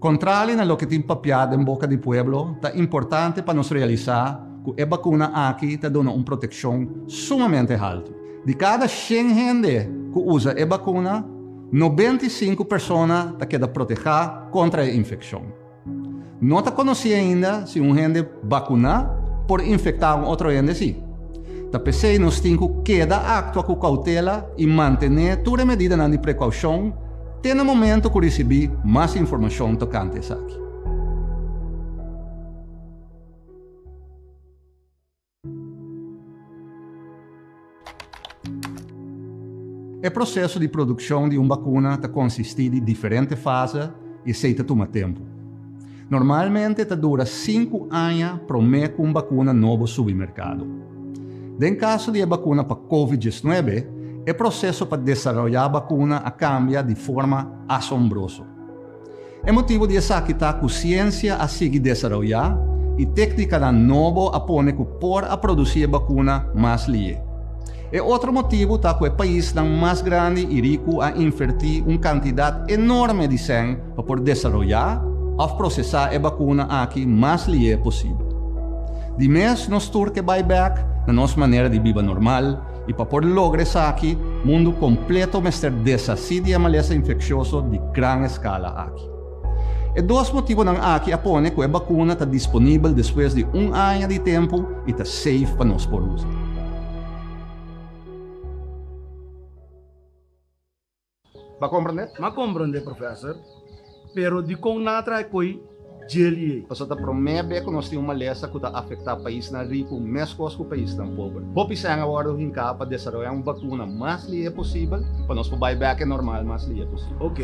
Kontrali na loke tin papiá den boka di pueblo, ta importante pa nos realisá ku e bakuna aki ta duna un protekshon sumamente haltu. Di kada shen hende ku usa e bakuna, 95 persona ta keda protehá kontra e infekshon. No ta konosí ainda si un hende bakuná por infektá un otro hende sí. Ta p'esei nos tin ku keda aktua ku koutela i mantené tur e medidanan di prekoushon te na momento ku risibí mas informashon tokante esaki. E proseso di produkshon di un bakuna ta konsistí di diferente fase i esei ta tuma tempu. Normalmente ta dura sinku aña promé ku un bakuna nobo subi merkado. Den kaso di e bakuna pa Covid 19, e proseso pa desaroyá bakuna a kambia di forma asombroso. E motibu di esaki ta ku siensia a sigui desaroyá i téknikanan nobo a pone ku por a produsí e bakuna mas lié. E otro motibu ta ku e paisnan mas grandi i riku a invertí un kantidat enorme di sèn pa por desaroyá òf prosesá e bakuna aki mas lié posibel. Di mes nos tur ke bai bèk na nos manera di biba normal I pa por logra esaki, mundu kompleto mester deshasí di e malesa infekshioso di gran eskala aki. E dos motibonan aki a pone ku e bakuna ta disponibel despues di un aña di tempu i ta safe pa nos por usa. Bo a komprendé? M'a komprendé, professor. Pero dikon nan a traha e koi djeli ei? Pasobra ta promé be ku nos tin un malesa ku ta afektá paisnan riku meskos ku paisnan pober. Hopi sèn a wòrdu hinká pa desaroyá un bakuna mas lihé posibel pa nos por bai bèk e normal mas lihé posibel. Ok,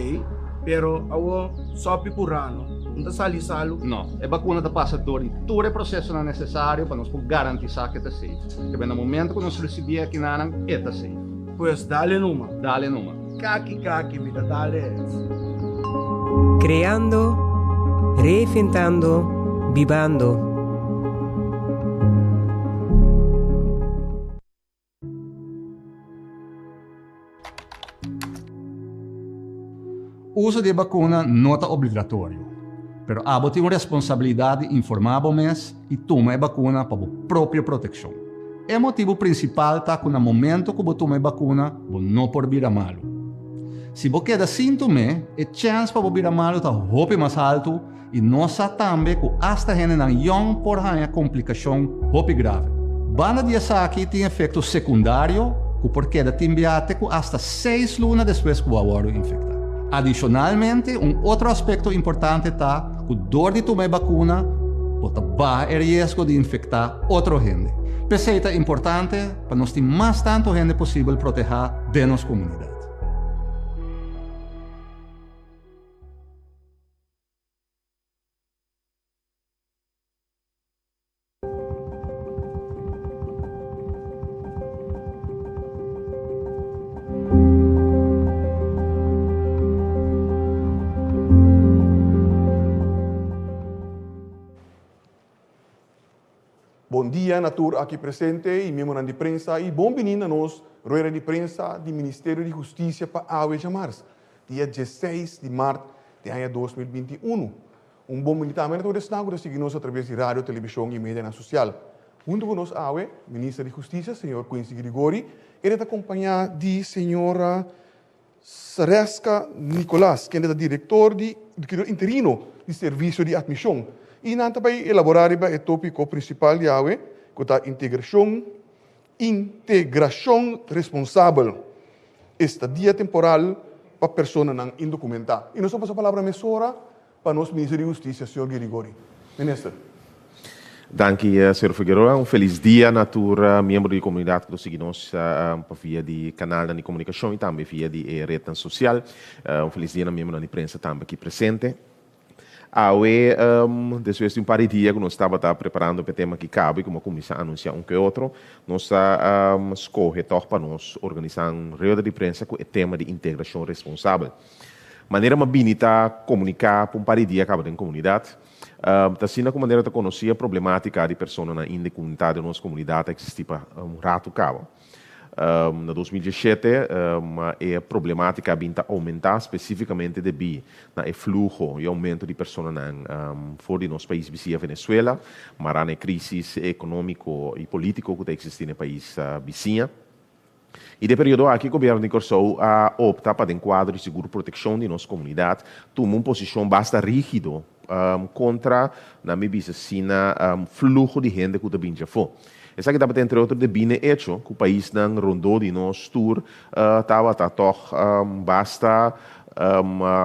pero awor sòpi ku rano no ta sali salu? No, e bakuna ta pasa dor di tur e prosesonan nesesario pa nos por garantisá ku e ta safe. Kebé na momento ku nos risibié akinanan, e ta safe. Pues dale numa. Dale numa. Kaki kaki mi ta dale es. Creando, reinventando, bibando. Uso di e bakuna no ta obligatorio, pero abo tin un responsabilidat di informá bo mes i tuma e bakuna pa bo propio protekshon. E motibu prinsipal ta ku na momento ku bo tuma e bakuna bo no por bira malu. Si bo keda sin tum'é, e chèns pa bo bira malu ta hopi mas haltu i nos sa tambe ku asta hendenan yòn por haña komplikashon hopi grave. Banda di esaki tin efekto sekundario ku por keda tin bia te ku asta seis luna despues ku bo a wòrdu infektá. Adishonalmente, un otro aspekto importante ta ku dor di tuma e bakuna bo ta baha e riesgo di infektá otro hende. P'esei ta importante pa nos tin mas tantu hende posibel protehá den nos komunidat. Bon dia na tur aki presente y miembronan di prensa y bon bini na nos rueda di prensa di Ministerio di Husticia pa awe djamars, dia dieseis di mart di aña 2021. Un bon bini tambe na tur esnan ku ta sigui nos atraves di radio, televishon i medianan sosial. Huntu ku nos awe, Minister di Hustisia, señor Quincy Grigori, kende ta kompañá di señora Sareska Nicolas, kende ta direktor di interino di Servisio di Atmishon. I nan ta bai elaborá riba e tópiko prinsipal di awe, ku ta integrashon, integrashon responsabel, estadia temporal pa personanan indokumentá. I nos ta pasa palabra mesora Pa nos Minister di Husticia, señor Girigori. Minister. Danki, señor Figueroa. Un felis dia na tur miembro di comunidad cu ta sigui nos pa via di canalnan di comunicacion y tambe via di e rednan social. Un felis dia na miembronan di prensa tambe aki presente. Awe, despues di un par di dia cu nos tabata preparando pa e tema aki caba y como a cuminsa anuncia un ke otro, nos a scoge tog pa nos organisa un rueda di prensa cu e tema di integracion responsabel. Manera m'a bini ta komuniká pa un par di dia kaba den komunidat, ta asina ku manera ta konosí e problematika di personanan indekunta den nos komunidat a eksistí pa un ratu kaba. Na 2017 e problemátika a bin ta oumentá spesífikamente debí na e fluho i oumento di personanan for di nos pais bisiña Venezuela, mará na e krísis ekonómiko i polítiko ku ta eksistí na e pais bisiña. I den e periodo aki gobièrnu di Kòrsou a opta pa den kuadro di sigur protekshon di nos komunidat tuma un posishon basta rígido kontra, na mi bisa asina, fluho di hende ku ta bin djafó. Esaki tabata entre otro debí n'e echo ku paisnan rondó di nos tur tabata tòg basta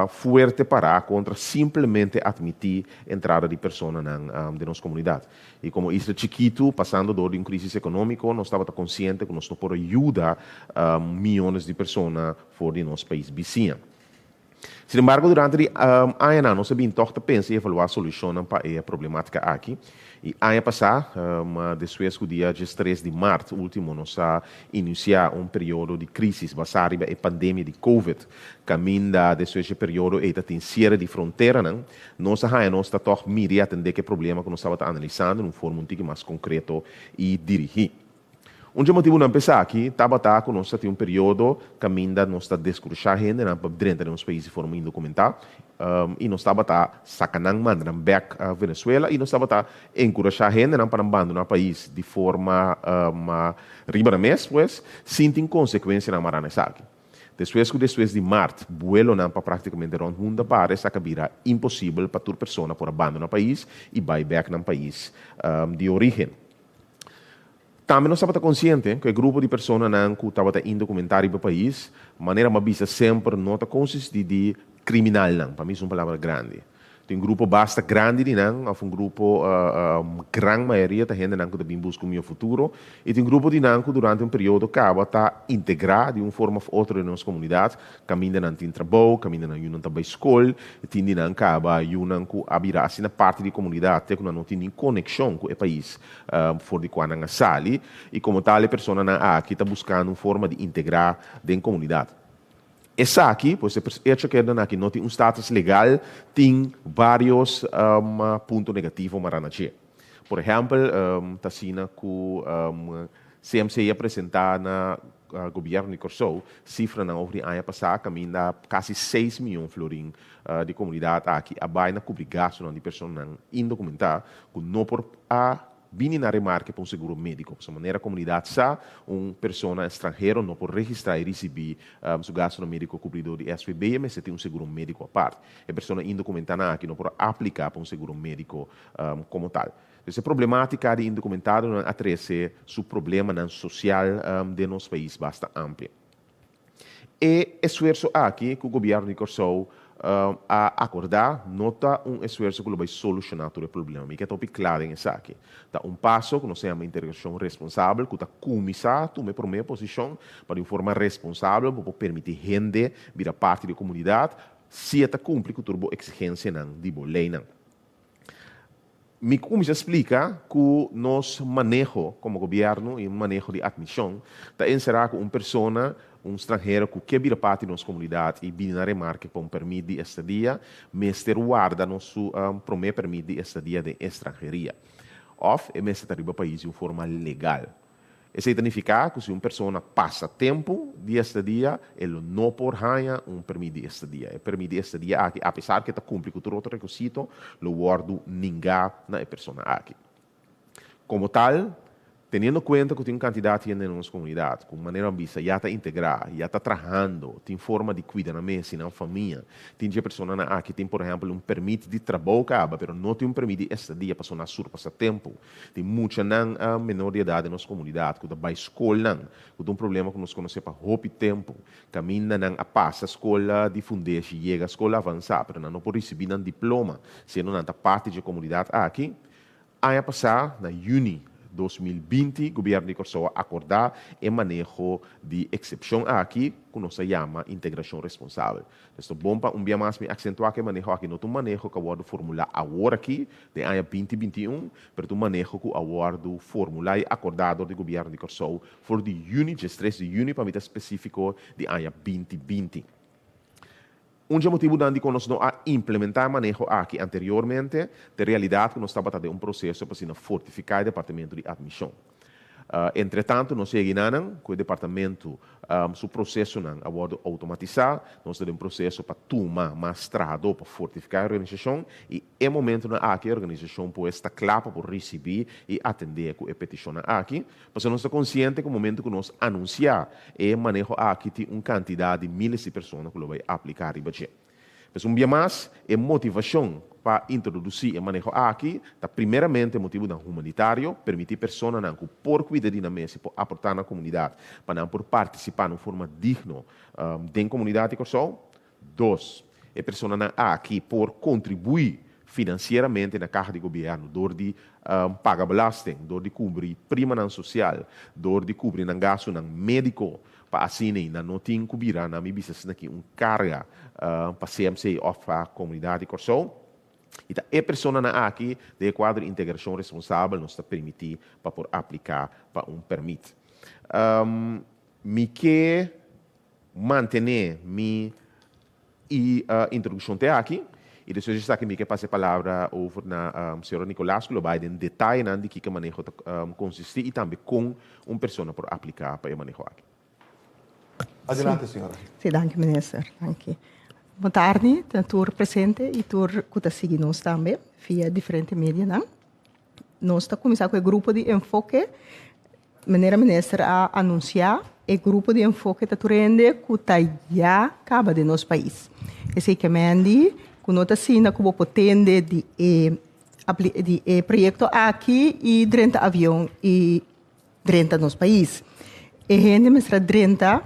fuerte pará kontra simplemente atmití entrada di personanan den nos komunidat. I komo isla chikitu pasando dor di un krísis ekonómiko nos tabata konsiente ku nos no por a yuda miónes di persona for di nos pais bisiña. Sin embargo, durante di añanan nos a bin tòg ta pensa i evaluá solushonnan pa e problemátika aki. I aña pasá, despues ku dia diestres di mart último nos a inisiá un periodo di krísis basá riba e pandemia di Covid, kaminda despues dje periodo ei ta tin siere di fronteranan, nos a haña nos ta tòg mira i atendé ku e problema ku nos tabata analisando den un forma un tiki mas konkreto i dirigí. Un dje motibunan pa esaki tabata ku nos ta tin un periodo kaminda nos ta deskurushá hendenan pa drenta den nos pais di forma indokumentá i nos tabata saka nan manda nan bèk Venezuela i nos tabata enkurashá hendenan pa nan bandoná pais di forma riba nan mes pues sin tin konsekuensianan mará na esaki. Despues ku despues di mart buelonan pa praktikamente rònt mundu a para esaki a bira imposibel pa tur persona por a bandoná pais i bai bèk nan pais di orígen. Tambe nos tabata konsiente ku e grupo di personanan ku tabata indokumentá riba e pais, manera mi a bisa semper, no ta konsistí di kriminalnan, pa mi es un palabra grandi. Tin un grupo basta grandi di nan, òf un grupo, gran mayoria ta hendenan ku ta bin buska un mihó futuro, i tin un grupo di nan ku durante un periodo kaba ta integrá di un forma òf otro den nos komunidat, Kaminda nan tin trabou, kaminda nan yunan ta bai skol, tin di nan kaba yunan ku a bira asina parti di komunidat te ku nan no tin nin konekshon ku e pais for di kua nan a sali i komo tal e personanan aki ta buskando un forma di integrá den komunidat. Esaki, pues e echo ku nan aki no tin un status legal tin vários punto negativo mará na dje. Por ehèmpel, ta asina ku CMC a presentá na gobièrnu di Kòrsou sifranan over di aña pasá kaminda kasi seis mion florin di komunidat aki a bai na kubri gastunan di personanan indokumentá ku no por a bini na remarke pa un seguro médiko. Pasobra manera komunidat sa, un persona estranhero no por registrá i risibí su gastunan médiko kubrí dor di SVB, e mester tin un seguro médiko apart. E persona indokumentánan aki no por a apliká pa un seguro médiko komo tal. Pues e problematica di indocumentadonan a trece su problemanan social den nos pais basta amplio. E esfuerso aki cu Gobierno di Corsou a acorda no ta un esfuerso cu lo bay soluciona tur e problema. Mi ke ta hopi cla den esaki. Ta un paso cu nos ta yama integracion responsabel cu ta cuminsa tuma e prome posicion pa di un forma responsabel bo por permiti hende bira parti di e comunidad si e ta cumpli cu tur bo exigencianan di bo leynan. Mi kuminsá splika ku nos maneho komo gobièrnu i un maneho di atmishon ta enserá ku un persona, un stranhero ku ke bira parti di nos komunidat i bini na remarke pa un pèrmit di estadia, mester warda nos su promé pèrmit di estadia den estranheria òf e mester ta riba pais di un forma legal. Esei ta nifiká ku si un persona pasa tempu di estadia, e lo no por haña un permit di estadia. E permit di estadia aki, apesar ku e ta kumpli ku tur otro rekisito, lo wòrdu ningá na e persona aki. Komo tal, teniendo kuenta ku tin un kantidat hende den nos komunidat ku, manera bo bisa, ya ta integrá, ya ta trahando, tin forma di kuida nan mes i nan famia, Tin dje personanan aki tin por ehèmpel un permit di trabou kaba pero no tin un permit di estadia pasobra nan a surpasá tempu. Tin muchanan menor di edat den nos komunidat ku ta bai skolnan ku ta un problema ku nos konosé pa hopi tempu. Kaminda nan a pasa skol di fundeshi yega skol avansá pero nan no por risibí nan diploma siendo nan ta parti dje komunidat aki. Aña pasá, na yüni 2020, Gobièrnu di Kòrsou a akordá e maneho di eksepshon aki ku nos ta yama integrashon responsabel. Pues ta bon pa un bia mas mi aksentuá ku e maneho aki no ta un maneho ku a wòrdu formulá awor aki, den aña 2021, pero ta un maneho ku a wòrdu formulá i akordá dor di Gobièrnu di Kòrsou for di yüni, 13 di yüni pa mi ta spesífiko, di aña 2020. Un dje motibunan dikon nos no a implementá e maneho aki anteriormente ta e realidat ku nos tabata den un proseso pa asina fortifiká e departamento di atmishon. Entretantu nos yega enanan ku e departamentu su prosesonan a wòrdu outomatisá. Nos ta den proseso pa tuma mas trahadó pa fortifiká e organisashon i e momentunan aki e organisashon pues ta kla pa por risibí i atendé ku e petishonnan aki. Pasobra nos ta konsiente ku momentu ku nos anunsiá e maneho aki tin un kantidat di míles di persona ku lo bai apliká riba dje. Pues un bia mas, e motivashon pa introdusí e maneho aki ta primeramente motibunan humanitario, permití personanan ku por kuida di nan mes i por aportá na komunidat pa nan por partisipá na un forma digno den komunidat di Kòrsou. Dos, e personanan aki por kontribuí finansieramente na kaha di gobièrnu dor di paga belasting, dor di kubri primanan sosial, dor di kubri nan gastunan médiko, Pa asina nan no tin ku bira na mi bisa asina ki un karga pa CMC òf pa komunidat di Kòrsou. I ta e personanan aki den e kuadro di integrashon responsabel nos ta permití pa por apliká pa un pèrmit. Mi ke mantené mi E introduccion te aki, y despues di esaki mi ke pasa e palabra over na señor Nicolaas cu lo bay den detayenan di kiko e maneho ta consisti y tambe con un persona por aplica pa e maneho aki. Adelante señora. Sí, danki minister, danki. Bon tardi na tur presente y tur cu ta sigui nos tambe via diferente medianan. Nos ta cuminsa cu e grupo di enfoke. Manera minister a anuncia, e grupo di enfoke ta tur hende cu ta ya caba den nos pais. Esey ke mendi cu no ta asina cu bo por tende di e di e proyecto aki y drenta avion y drenta nos pais. E hende mester a drenta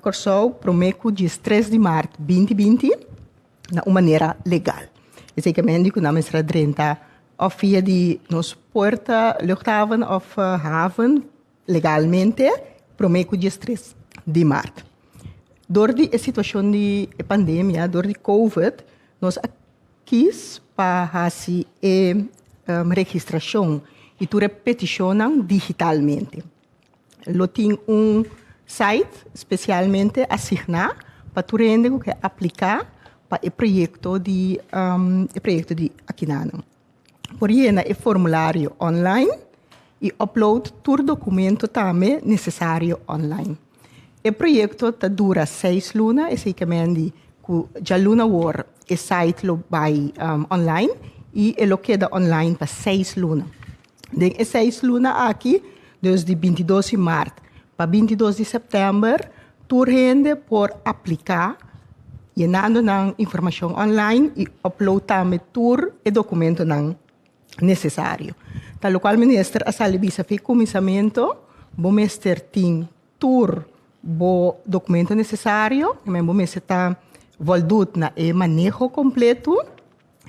Corsou prome cu diestres di maart binti binti na un manera legal. Esey ke mendi cu nan mester a drenta Of via di nos puerta, luchthaven of haven legalmente prome ku diestres di mart. Dor di e situashon di e pandemia, dor di covid, nos a kis pa hasi e registrashon i tur e petishonnan digitalmente. Lo tin un site spesialmente asigná pa tur hende ku ke apliká pa e proyekto di e proyekto di akinanan. Por yena e formulario online i upload tur dokumento tambe nesesario online. E proyekto ta dura seis luna, esei ke men di ku djaluna awor e site lo bai online i e lo keda online pa seis luna. Den e seis luna aki, dus di bintidos di mart pa bintidos di sèptèmber, tur hende por apliká yenando nan informashon online i upload tambe tur e dokumentonan nesesario. Ta lokual minister a sali bisa fi kuminsamentu bo mester tin tur bo dokumento nesesario, bo mester ta voldut na e maneho kompleto.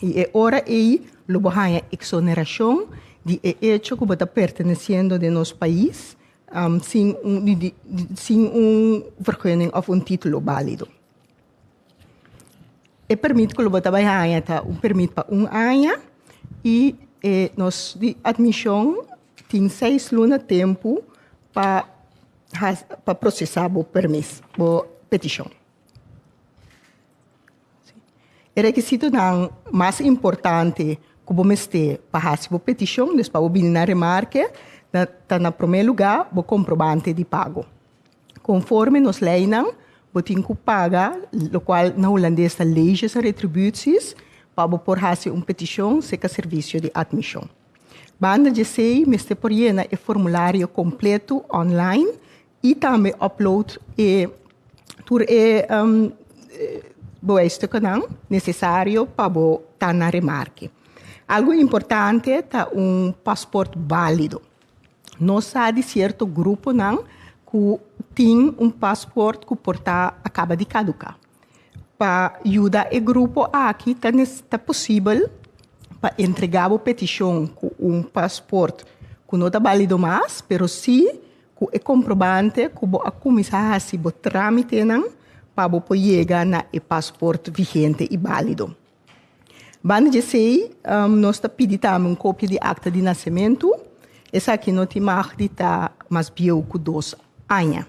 I e ora ei lo bo haña eksonerashon di e echo ku bo ta pertenesiendo den nos pais sin un sin un vergunning òf un título bálido. E permit ku lo bo ta bai haña ta un permit pa un aña i e nos di atmishon tin seis luna tempu pa pa prosesá bo permis, bo petishon. E rekisitonan mas importante ku bo mester pa hasi bo petishon, dus pa bo bini na remarke, ta na promé lugá bo komprobante di pago. Konforme nos leinan, bo tin ku paga lokual na hulandes ta leges en retributies pa bo por hasi un petishon serka servisio di atmishon. Banda di esei mester por yena e formulario kompleto online I tambe upload e tur e bewijstukkennan necesario pa bo ta na remarke. Algo importante ta un paspoort balido. Nos sa di cierto gruponan cu tin un paspoort cu por ta a caba di caduca. Pa yuda e grupo aki ta ta posibel pa entrega bo peticion cu un paspoort cu no ta balido mas, pero si Ku e komprobante ku bo a kuminsá hasi bo trámitenan pa bo por yega na e pasport vigente i bálido. Banda di esei, nos ta pidi tambe un kopia di akta di nasementu. Esaki no tin mag di ta mas bieu ku dos aña.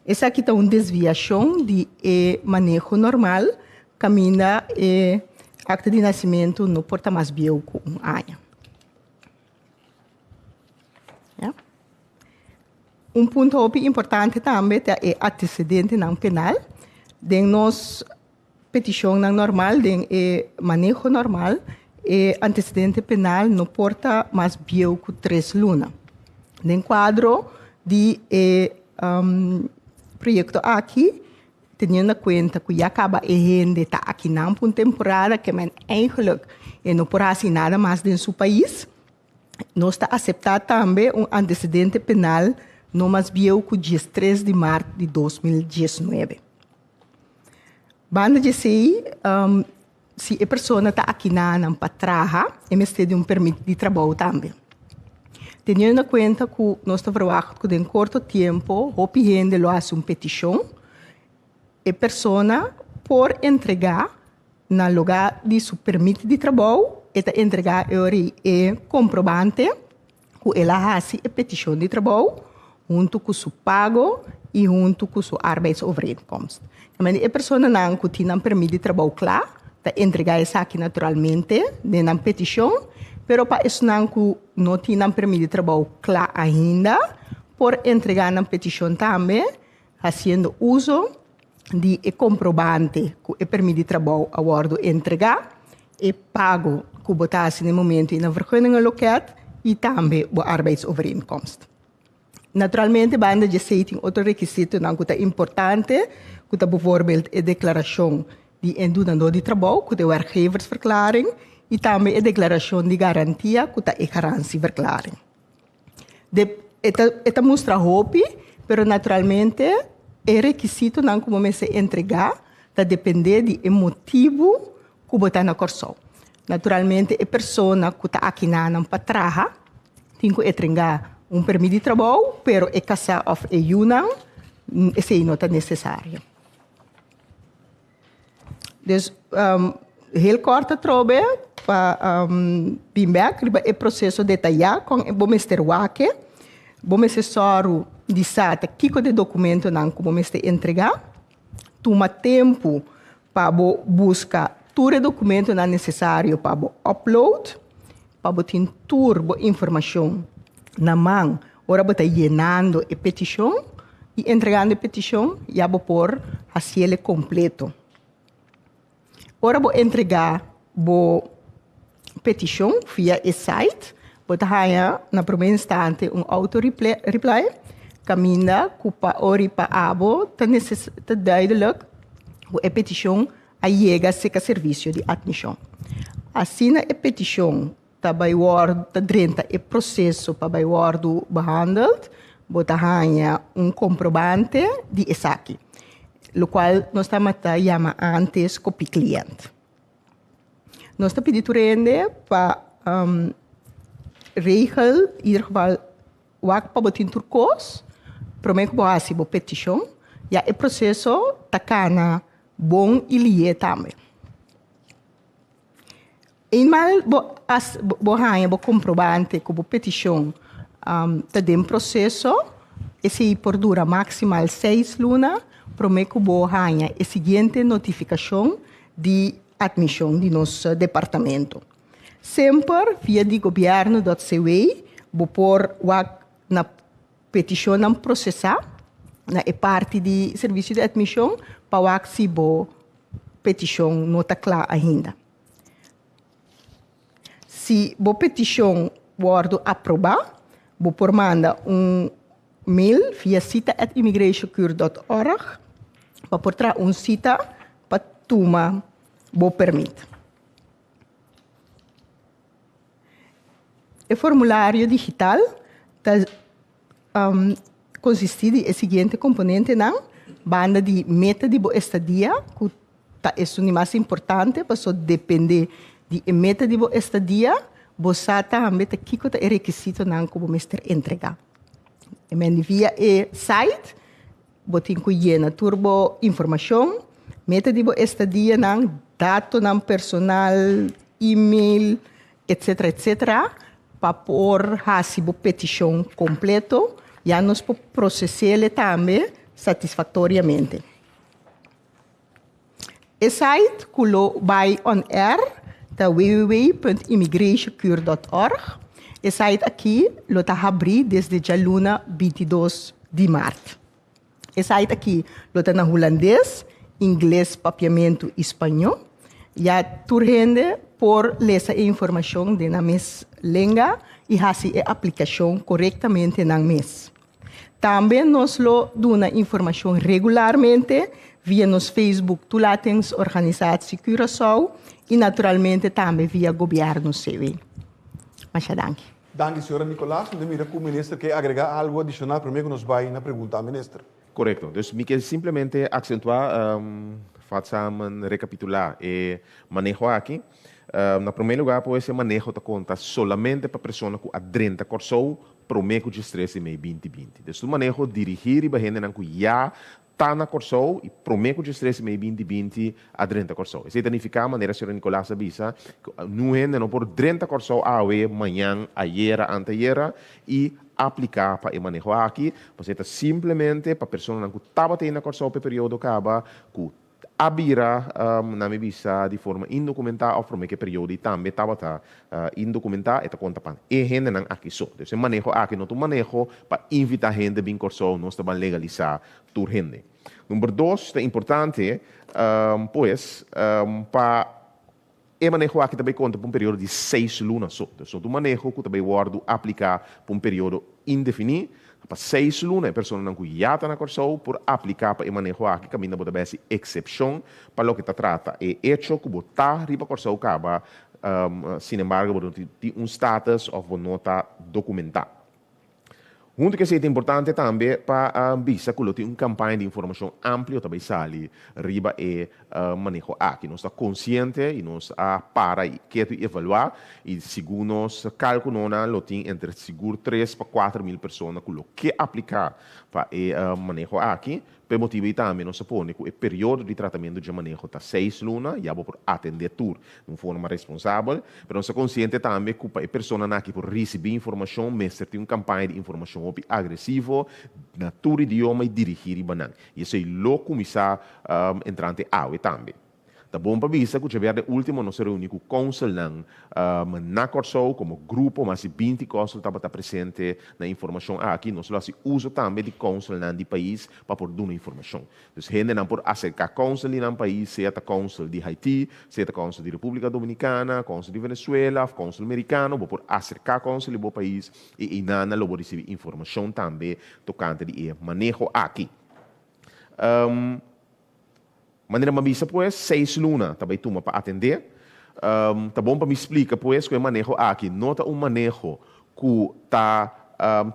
Esaki ta un desviashon di e maneho normal kaminda e akta di nasementu no por ta mas bieu ku un aña. Un punto hopi importante tambe ta e antecedentenan penal. Den nos peticionnan normal, den e maneho normal, e antecedente penal no por ta mas bieu cu tres luna. Den cuadro di e proyecto aki, teniendo na cuenta cu ya caba e hende ta akinan pa un temporada, ke men eigenlijk e no por haci nada mas den su pais, Nos ta aseptá tambe un antecedente penal no mas bieu ku diestres di mart di 2019. Banda di esei, si e persona ta akiná nan pa traha, e mester di un permit di trabou tambe. Teniendo na kuenta ku nos ta verwagt ku den korto tiempo hopi hende lo hasi un petishon, e persona por entregá Na lugá di su permit di trabou, e ta entregá e ora ei e komprobante ku el a hasi e petishon di trabou huntu ku su pago i huntu ku su arbeidsovereenkomst. Tambe e personanan ku tin nan permit di trabou kla ta entregá esaki naturalmente den nan petishon, pero pa esnan ku no tin nan permit di trabou kla ainda por entregá nan petishon tambe hasiendo uso di e komprobante ku e permit di trabou a wòrdu entregá, e pago ku bo ta hasi na e momento ei na vergunningenloket i tambe bo arbeidsovereenkomst. Naturalmente banda di esei tin otro rekisitonan ku ta importante, ku ta bijvoorbeeld e deklarashon di e dunadó di trabou, ku ta e werkgeversverklaring, i tambe e deklarashon di garantia, ku ta e garantieverklaring. E ta e ta mustra hopi, pero naturalmente e rekisitonan ku bo mester entregá ta dependé di e motibu ku bo ta na Kòrsou. Naturalmente e persona ku ta akinanan pa traha tin ku etrengá un permit di trabou, pero e kasá òf e yunan esei no ta nesesario. Dus heel kort atrobe pa bin bek riba e proseso detayá kon bo mester wak e. Bo mester sòru di sa ta kiko di e dokumentonan ku bo mester entregá. Tuma tempu pa bo buska tur e dokumentonan nesesario pa bo upload, pa bo tin tur bo informashon na man Ora bo ta yenando e petishon i entregando e petishon, ya bo por hasiel e kompleto. Ora bo entregá bo petishon via e site, bo ta haña na promé instante un auto reply kaminda ku pa ora i pa abo ta ta duidelijk ku e petishon a yega serka servisio di atmishon. Asina e petishon ta bai wòrdu ta drenta e proseso pa bai wòrdu behandeld, bo ta haña un komprobante di esaki, lokual nos tabata yama ántes kopie kliènt. Nos ta pidi tur hende pa regel in ieder geval wak pa bo tin tur kos promé ku bo hasi bo petishon, ya e proseso ta kana bon i lié tambe. Eenmaal bo as bo haña bo komprobante ku bo petishon ta den proseso, esei por dura maksimal seis luna promé ku bo haña e siguiente notifikashon di atmishon di nos departamento. Semper via di gobièrnu dot cw bo por wak na petishonnan prosesá na e parti di servisio di atmishon pa wak si bo petishon no ta kla ainda. Si bo petishon wòrdu aprobá, bo por manda un mail via sita at immigratiecur dot org pa por traha un sita pa tuma bo permit. E formulario digital ta konsistí di e siguiente komponentenan, banda di meta di bo estadia, ku ta esun di mas importante pasobra depende di e meta di bo estadia, bo sa tambe ta kiko ta e rekisitonan ku bo mester entregá. E men via e site bo tin ku yena tur bo informashon, meta di bo estadianan, datonan personal, email, etcetera etcetera, pa por hasi bo petishon kompleto, ya nos por proses'el tambe satisfaktoriamente. E site ku lo bai on air ta www.immigratiecur.org. E site aki lo ta habrí desde djaluna 22. di mart. E site aki lo ta na hulandes, ingles, papiamentu i spañó. Ya tur hende por lesa e informashon den nan mes lenga i hasi e aplikashon korektamente nan mes. Tambe nos lo duna informashon regularmente via nos Facebook Toelatingsorganisatie Curaçao i naturalmente tambe via Gobièrnu CV. Masha danki. Danki, señora Nicolaas. Mi ta mira ku minister ke agregá algu adishonal promé ku nos bai na pregunta minister. Korekto. Dus mi ke simplemente aksentuá, vat samen, rekapitulá e maneho aki. Na promé lugá pues e maneho ta konta solamente pa persona ku a drenta Kòrsou promé ku diestres di mei binti binti. Dus tur maneho dirigí riba hendenan ku ya ta na Kòrsou i promé ku diestres di mei binti binti a drenta Kòrsou. Esei ta nifiká, manera señor Nicolaas a bisa, ku niun hende no por drenta Kòrsou awe, mañan, ayera, antayera i apliká pa e maneho aki, pasobra e ta simplemente pa personanan ku tabata ei na Kòrsou pa e periodo kaba ku a bira, nan mi bisa, di forma indokumentá òf promé ku e periodo ei tambe tabata indokumentá, e ta konta pa e hendenan aki so. Dus e maneho aki no ta un maneho pa invitá hende bin Kòrsou, nos ta ban legalisá tur hende. Number dos, ta importante, pues, pa e maneho aki ta bai konta pa un periodo di seis luna so. Dus no ta un maneho ku ta bai wòrdu apliká pa un periodo indefiní. Pa seis luna e personanan ku ya ta na Kòrsou por apliká pa e maneho aki kaminda bo ta bai hasi eksepshon pa loke ta trata e echo ku bo ta riba Kòrsou kaba, sinembargo bo no tin un status òf bo no ta dokumentá. Huntu ku esei ta importante tambe pa bisa ku lo tin un kampaña di informashon amplio ta bai sali riba e maneho aki. Nos ta konsiente i nos a para i ketu i evaluá i segun nos kalkulonan lo tin entre sigur tres pa 4000 persona ku lo ke apliká pa e maneho aki. P'e motibu ei tambe nos a pone ku e periodo di tratamentu dje maneho ta seis luna, ya bo por atendé tur di un forma responsabel. Pero nos ta konsiente tambe ku pa e personanan aki por risibí informashon mester tin un kampaña di informashon hopi agresivo na tur idioma i dirigí riba nan. I esei lo kuminsá entrante awe tambe. Ta bon pa bisa ku djabièrnè último nos a reuní ku kònselnan na Kòrsou komo grupo, mas di 20 kònsel tabata presente na e informashon aki. Nos lo hasi uso tambe di kònselnan di pais pa por duna informashon. Dus hendenan por aserká kònsel di nan pais, sea ta kònsel di Haití, sea ta kònsel di Repúblika Dominikana, kònsel di Venezuela òf kònsel merikano, bo por aserká kònsel di bo pais i einan lo bo risibí informashon tambe tokante di e maneho aki. Manera mi a bisa pues, seis luna ta bai tuma pa atendé. Ta bon pa mi splika pues ku e maneho aki no ta un maneho ku ta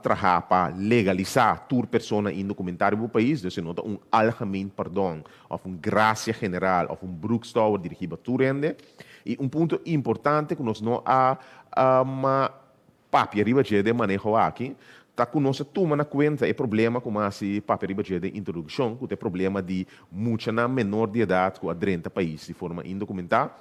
traha pa legalisá tur persona indokumentá riba bo pais, dus e no ta un algemeen pardon òf un grasia general òf un brugstouwer dirigí pa tur hende. I un punto importante ku nos no a papia riba dje den maneho aki, ta ku nos a tuma na kuenta e problema ku mi a hasi papia riba dje den introdukshon, ku ta e problema di muchanan menor di edat ku a drenta pais di forma indokumentá,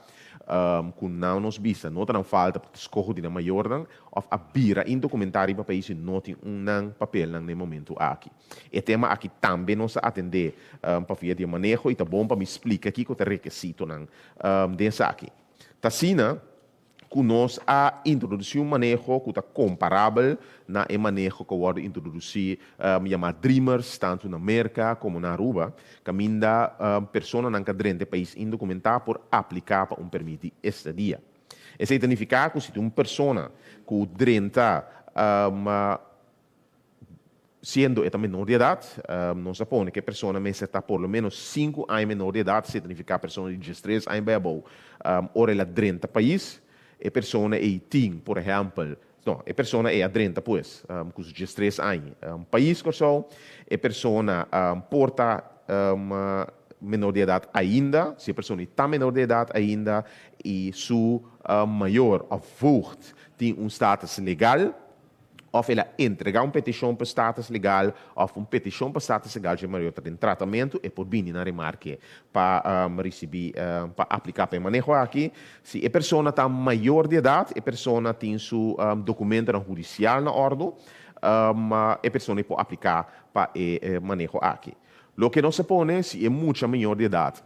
ku nan nos bisa no ta nan falta pa skoho di nan mayornan òf a bira indokumentá riba pais i no tin un nan papelnan na e momentu aki. E tema aki tambe nos a atendé pa via di e maneho i ta bon pa mi splika kiko ta e rekesitonan den esaki. Ta asina ku nos a introdusí un maneho ku ta komparabel na e maneho ku a wòrdu introdusí yamá Dreamers tantu na Merka komo na Aruba, kaminda personanan ku a drenta e pais indokumentá por apliká pa un pèrmit di estadia. Esei ta nifiká ku si tin un persona ku drenta Siendo e ta menor di edat, nos a pone ku e persona mester ta por lo ménos 5 aña menor di edat, esei ta nifiká persona di 13 aña bai abou. Ora el a drenta pais, e persona ei tin, por ehèmpel, no, e persona ei a drenta pues ku su 13 aña pais Kòrsou, e persona por ta menor di edat ainda, si e persona ei ta menor di edat ainda i su mayor òf voogd tin un status legal, òf el a entregá un petishon pa status legal òf un petishon pa status legal dje mayor ta den tratamentu, e por bini na remarke pa risibí pa apliká pa e maneho aki. Si e persona ta mayor di edat, e persona tin su dokumentonan hudisial na òrdu, e persona ei por apliká pa e maneho aki. Loke nos a pone, si e mucha mayor di edat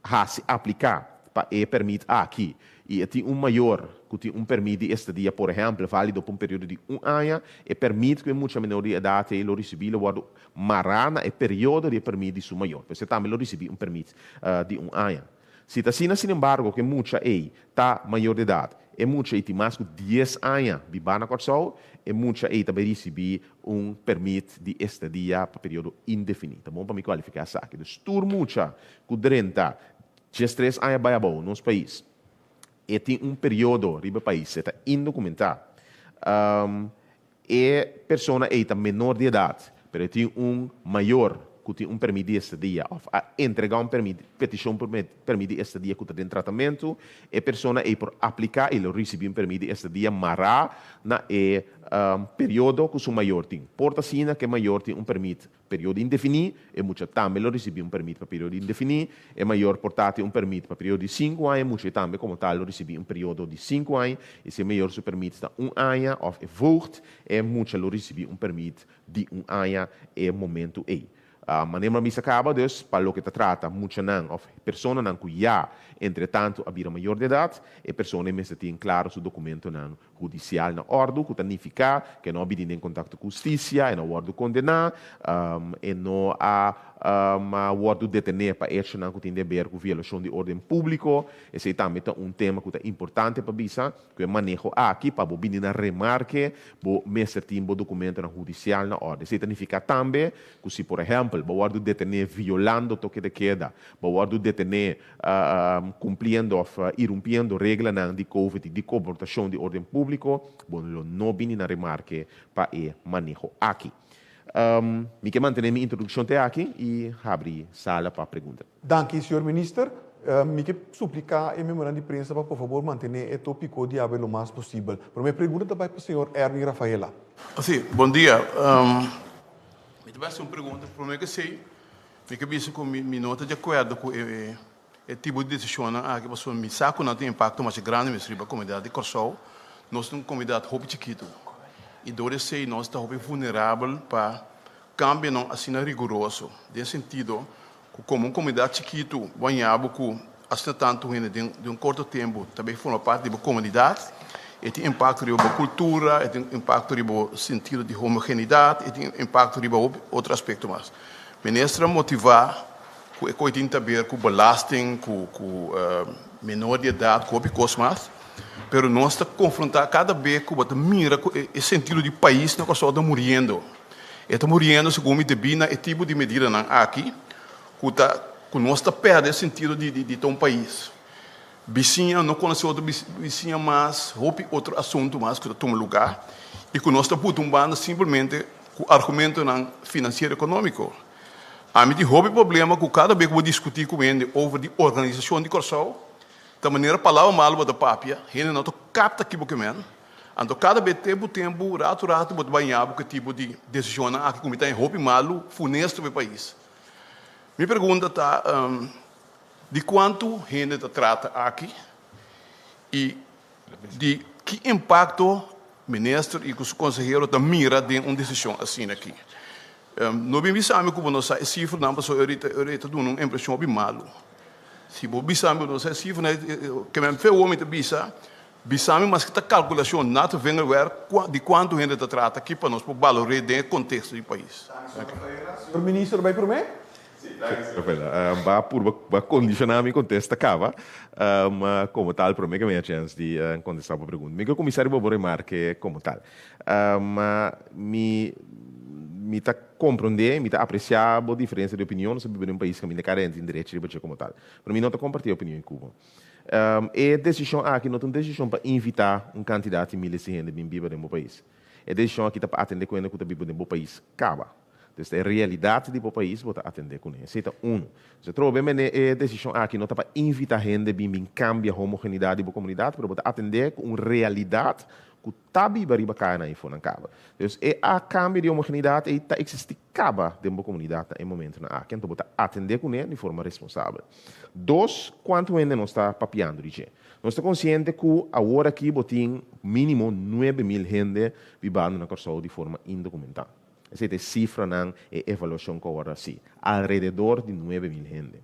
hasi apliká pa e pèrmit aki i e tin un mayor. ku tin un pèrmit di estadia, por ehèmpel, válido pa un periodo di un aña, e pèrmit ku e mucha menor di edat ei lo risibí lo wòrdu mará na e periodo di e pèrmit di su mayor. Pues e tambe lo risibí un pèrmit di un aña. Si ta asina, sinembargo, ku e mucha ei ta mayor di edat, e mucha ei tin mas ku dies aña bibá na Kòrsou, e mucha ei ta bai risibí un pèrmit di estadia pa periodo indefiní. Ta bon pa mi kualifiká esaki. Dus tur mucha ku drenta 13 aña bai abou nos pais, e tin un periodo riba e pais, e ta indokumentá. E persona ei ta menor di edat, pero e tin un mayor ku tin un pèrmit di estadia òf a entregá un pèrmit, petishon pa pèrmit di estadia ku ta den tratamentu, e persona ei por apliká i lo risibí un pèrmit di estadia mará na e periodo ku su mayor tin. Por ta asina ku e mayor tin un pèrmit Periodo indefiní, e mucha tambe lo risibí un permit pa periodo indefiní. E mayor por ta tin un permit pa periodo di sinku aña, e mucha tambe komo tal lo risibí un periodo di sinku aña. I si e mayor su permit ta un aña òf e voogd, e mucha lo risibí un permit di un aña e momentu ei. Manera mi a bisa kaba, dus, pa loke ta trata muchanan òf personanan ku ya entretantu a bira mayor di edat, e persona ei mester tin klaro su dokumentonan hudisial na òrdu, ku ta nifiká ku e no a bini den kontakto ku hustisia, e no a wòrdu kondená, e no a wòrdu detené pa echonan ku tin di aber ku violashon di órden públiko. Esei tambe ta un tema ku ta importante pa bisa, ku e maneho aki, pa bo bini na remarke, bo mester tin bo dokumentonan hudisial na òrdu. Esei ta nifiká tambe ku si, por ehèmpel, bo wòrdu detené violando toke de keda, bo wòrdu detené Kumpliendo òf irumpiendo reglanan di covid i di komportashon di orden públiko, bo lo no bini na remarke pa e maneho aki. Mi ke mantené mi introdukshon te aki i habri sala pa pregunta. Danki, señor Minister. Mi ke supliká e miembronan di prensa pa por fabor mantené e tópiko di awe lo mas posibel. Promé pregunta ta bai pa señor Erwin Rafaela. Sí, bon dia. Mi ta bai hasi un pregunta. Promé ke esei, Mi ke bisa ku mi no ta di akuerdo ku e tipo di desishonnan aki pasobra mi sa ku nan tin impakto masha grandi mes riba komunidat di Kòrsou. Nos ta un komunidat hopi chikitu i dor di esei nos ta hopi vulnerabel pa kambionan asina riguroso den sentido ku komo un komunidat chikitu bo a ña bo ku asina tantu hende den un korto tempu ta bay forma parti di bo komunidat. E tin impakto riba bo kultura, e tin impakto riba bo sentido di homogenidat, e tin impakto riba hopi otro aspekto mas. Minister a motivá ku e koi tin ta ber ku belasting, ku ku menor di edat, ku hopi kos mas. Pero nos ta konfrontá kada be ku bo ta mira ku e sentido di pais na Kòrsou ta muriendo. E ta muriendo segun mi debí na e tipo di medidanan aki ku ta ku nos ta pèrdè e sentido di di ta un pais. Bisiña no konosé otro bisiña mas, hopi otro asuntu mas ku ta tuma lugá i ku nos ta buta un banda simplemente ku argumentonan finansiero ekonómiko. Ami tin hopi problema ku kada bes ku bo diskutí ku hende over di organisashon di Kòrsou, ta manera palabra malu bo ta papia, hende no ta kapta ki bo ke men. Anto kada bes tempu tempu, ratu ratu bo ta baña bo ku e tipo di desishonnan aki ku mi ta haña hopi malu, funesto pa e pais. Mi pregunta ta, Di kuantu hende ta trata aki i di ki impakto minister i ku su konsehero ta mira den un desishon asina aki? No bin bisa mi ku bo no sa e sifranan pasobra e ta duna un impreshon hopi malu. Si bo bisa mi bo no sa e sifranan, ke men fe awor mi ta bisa, bisa mi maske ta kalkulashon na ta vingerwerk di kuantu hende ta trata aki pa nos por balor'é den e konteksto di pais. Señor minister bai promé? Rafaela, ba purba ba kondishoná mi kontesta kaba komo tal promé ke mi a chèns di kontestá bo pregunta. Mi ke kuminsá riba bo remarke komo tal. Mi mi ta komprondé, mi ta apresiá bo diferensia di opinion, nos ta biba den un pais kaminda kada hende tin derecho riba dje komo tal. Pero mi no ta kompartí e opinion ku bo. E desishon aki no ta un desishon pa invitá un kantidat di miles di hende bin biba den bo pais. E desishon aki ta pa atendé ku hende ku ta biba den bo pais kaba. Entonces ta e realidad di bo pais bo ta atende cune. Esey ta uno. Entonces trobe mene e decision aki no ta pa invita hende bin bin cambia homogenidad di bo comunidad, pero bo ta atende cu un realidad cu ta biba riba caya nan eyfo nan caba. Entonces e a cambio di homogenidad ey ta existi caba den bo comunidad na e momentonan aki, anto bo ta atende cune di forma responsabel. Dos, cuanto hende nos ta papiando di dje? Nos ta consciente cu awor aki bo tin minimo 9000 hende bibando na Corsou di forma indocumenta. Esei ta e sifranan, e evaluashon ku a wòrdu hasi. Alrededor di 9000 hende.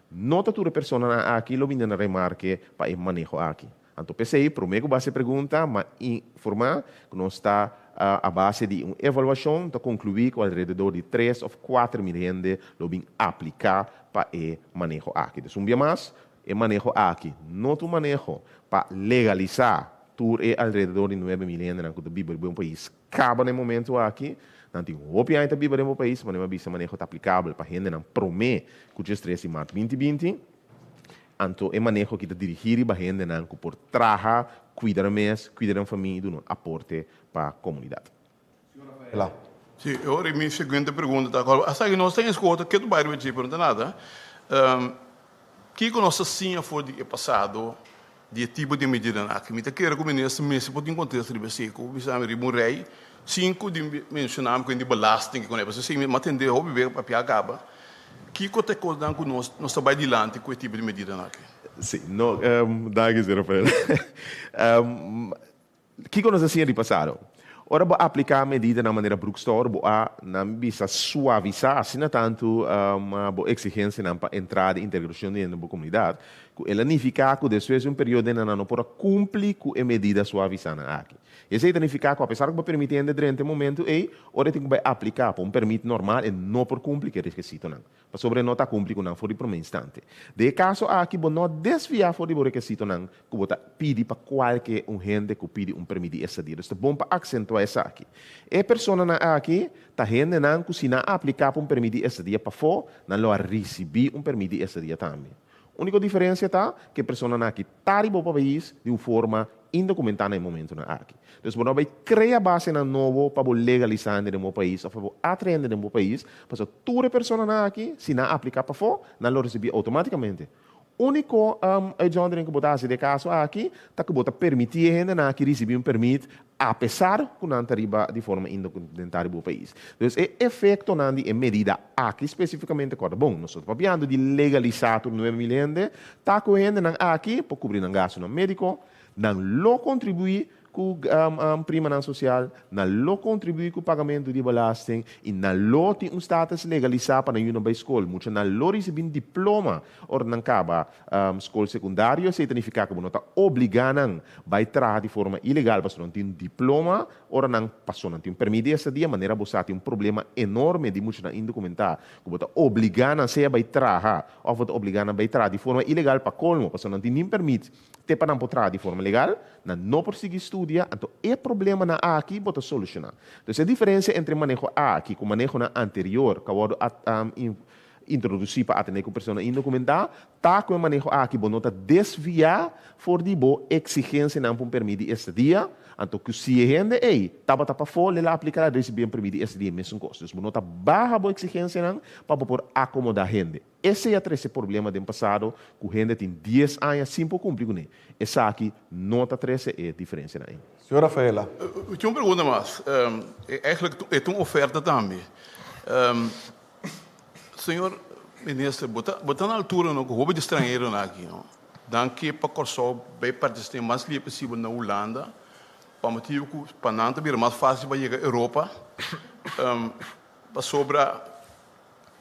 No ta tur e personanan aki lo bini na remarke pa e maneho aki. Anto p'esei, promé ku bo hasi e pregunta, m'a informá ku nos ta a base di un evaluashon ta konkluí ku alrededor di tres òf 4000 hende lo bin apliká pa e maneho aki. Dus un bia mas, e maneho aki no ta un maneho pa legalisá tur e alrededor di 9000 hendenan ku ta biba riba un pais kaba na e momentu aki. Nan tin hopi aña ta biba den bo pais, manera mi a bisa e maneho ta aplikabel pa hendenan promé ku 13 di mart 2020. Anto e maneho aki ta dirigí riba hendenan ku por traha, kuida nan mes, kuida nan famia i duna un aporte pa komunidat. Señor Rafaela. Sí, e ora mi siguiente pregunta ta, hasta aki nos ta escuta ke ta bai riba dje, pero no ta nada. Kiko nos ta siña for di e pasado di e tipo di medidanan aki? Mi ta kere ku minister mester por tin kontesta riba esei, ku bisa mi riba un rei sin ku di menshona mi ku di belasting, pasobra esei mi a tende hopi bes papia a kaba. Kiko ta e kosnan ku nos nos ta bai dilanti ku e tipo di medidanan aki? Sí, no, danki señor Rafael. Kiko nos a siña di pasado? Ora bo apliká medidanan manera Broekstouwer, bo a, nan bisa, suavisá asina tantu bo eksigensianan pa entrada i integrashon di hende den bo komunidat, ku el a nifiká ku despues di un periodo nan no por a kumpli ku e medida suavisánan aki. Esei ta nifiká ku apesar ku bo permití hende drenta e momentu ei, ora e tin ku bai apliká pa un pèrmit normal e no por kumpli ku e rekisitonan, pasobra e no ta kumpli ku nan for di promé instante. Den e kaso aki bo no desviá for di bo rekisitonan ku bo ta pidi pa kualke un hende ku pidi un pèrmit di estadia. Dus ta bon pa aksentuá esaki. E personanan aki ta hendenan ku si nan apliká pa un pèrmit di estadia pafó, nan lo a risibí un pèrmit di estadia tambe. Úniko diferensia ta ku e personanan aki ta riba bo pais di un forma indokumentá na e momentunan aki. Dus bo no bai krea basenan nobo pa bo legalisá hende den bo pais òf pa bo atraé hende den bo pais, pasobra tur e personanan aki, si nan apliká pafó, nan lo risibí outomátikamente. Úniko uitzondering ku bo ta hasi den e kaso aki ta ku bo ta permití e hendenan aki risibí un pèrmit apesar ku nan ta riba di forma indokumentá riba bo pais. Dus e efektonan di e medida aki spesifikamente kòrda bon, nos no ta papiando di legalisá tur 9000 hende, ta ku e hendenan aki por kubri nan gastunan médiko, nan lo kontribuí ku primanan sosial, nan lo kontribuí ku pagamentu di belasting i nan lo tin un status legalisá pa nan yunan bai skol. Muchanan lo risibí un diploma ora nan kaba skol sekundario. Esei ta nifiká ku bo no ta obligá nan bai traha di forma ilegal pasobra nan tin un diploma ora nan pasó. Nan tin un pèrmit di estadia. Manera bo sa tin un problema enorme di muchanan indokumentá ku bo ta obligá nan sea bai traha òf bo ta obligá nan bai traha di forma ilegal pa kolmo pasobra nan tin nin pèrmit. Te pa nan por traha di forma legal, nan no por sigui studia, anto e problemanan aki bo ta solushoná. Entonces e diferencia entre maneho aki ku manehonan anterior ku a wòrdu introdusí pa atendé ku persona indokumentá, ta ku e maneho aki bo no ta desviá for di bo eksigensianan pa un permit di estadia, anto ku si e hende ei tabata pafó lel a apliká el a risibí un permit di estadia e mesun kos. Dus bo no ta baha bo eksigensianan pa bo por akomodá hende. Esei a trese problema den pasado ku hende tin dies aña sin por kumpli kuné. Esaki no ta trese e diferensianan ei. Señor Rafaela. Mi tin un pregunta mas. Eigenlijk e ta un oferta tambe. Señor Minister, bo ta bo ta na altura no ku hopi di stranheronan aki no dan ke pa Kòrsou bai partisipá mas lia posibel na Hulanda pa motibu ku pa nan ta bira mas fásil pa yega Europa pasobra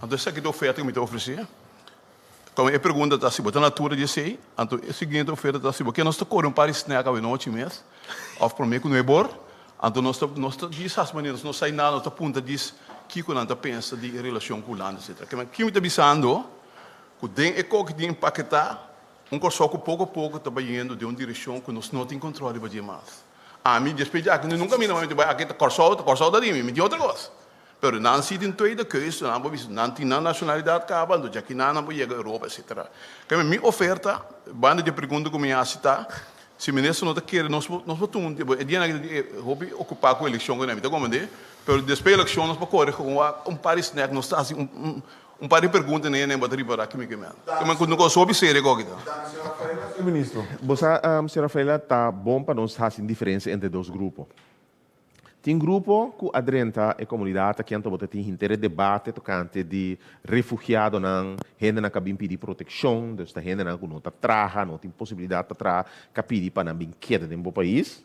Anto esaki ta oferta ku mi ta ofresé. Komo e pregunta ta si bo ta na altura di esei, anto e siguiente oferta ta si bo ke nos ta kore un par di snack awenochi mes òf promé ku nuebor, anto nos ta nos ta djis hasi manera nos no sai nada, nos ta puntra djis kiko nan ta pensa di e relashon ku Hulanda etcetera. Ke men ki mi ta bisando ku den e koki tin empaketá un Kòrsou ku poko poko ta bayendo den un direkshon ku nos no tin kontrol riba dje mas. Ami despues di aki nunka mi ta bai aki ta Kòrsou, ta Kòrsou ta di mi, mi tin otro kos. Pero nan si tin tweede keus, nan por bisa nan tin nan nacionalidad caba, anto djaki nan nan por yega Europa etcetera. Keme mi oferta, banda di e pregunta cu mi haci ta, si minister no ta kere nos por nos por tuma un tiempo, e dianan aki ta hopi ocupa cu eleccion cu nan, mi ta comprende, pero despues di eleccion nos por core cu un par di snack, nos ta haci un un par di pregunta na e nan bo ta ripara kimi ke men. Keme cu nos hopi serio cu aki ta. Danki señor Rafaela. Señor Ministro. Bo sa, señor Rafaela, ta bon pa nos haci un diferencia entre dos grupo. Tin grupo ku a drenta e komunidat aki anto bo ta tin henter e debate tokante di refugiadonan, hendenan ku a bin pidi protekshon, dus ta hendenan ku no ta traha, no tin posibilidat pa traha, ku a pidi pa nan bin keda den bo pais.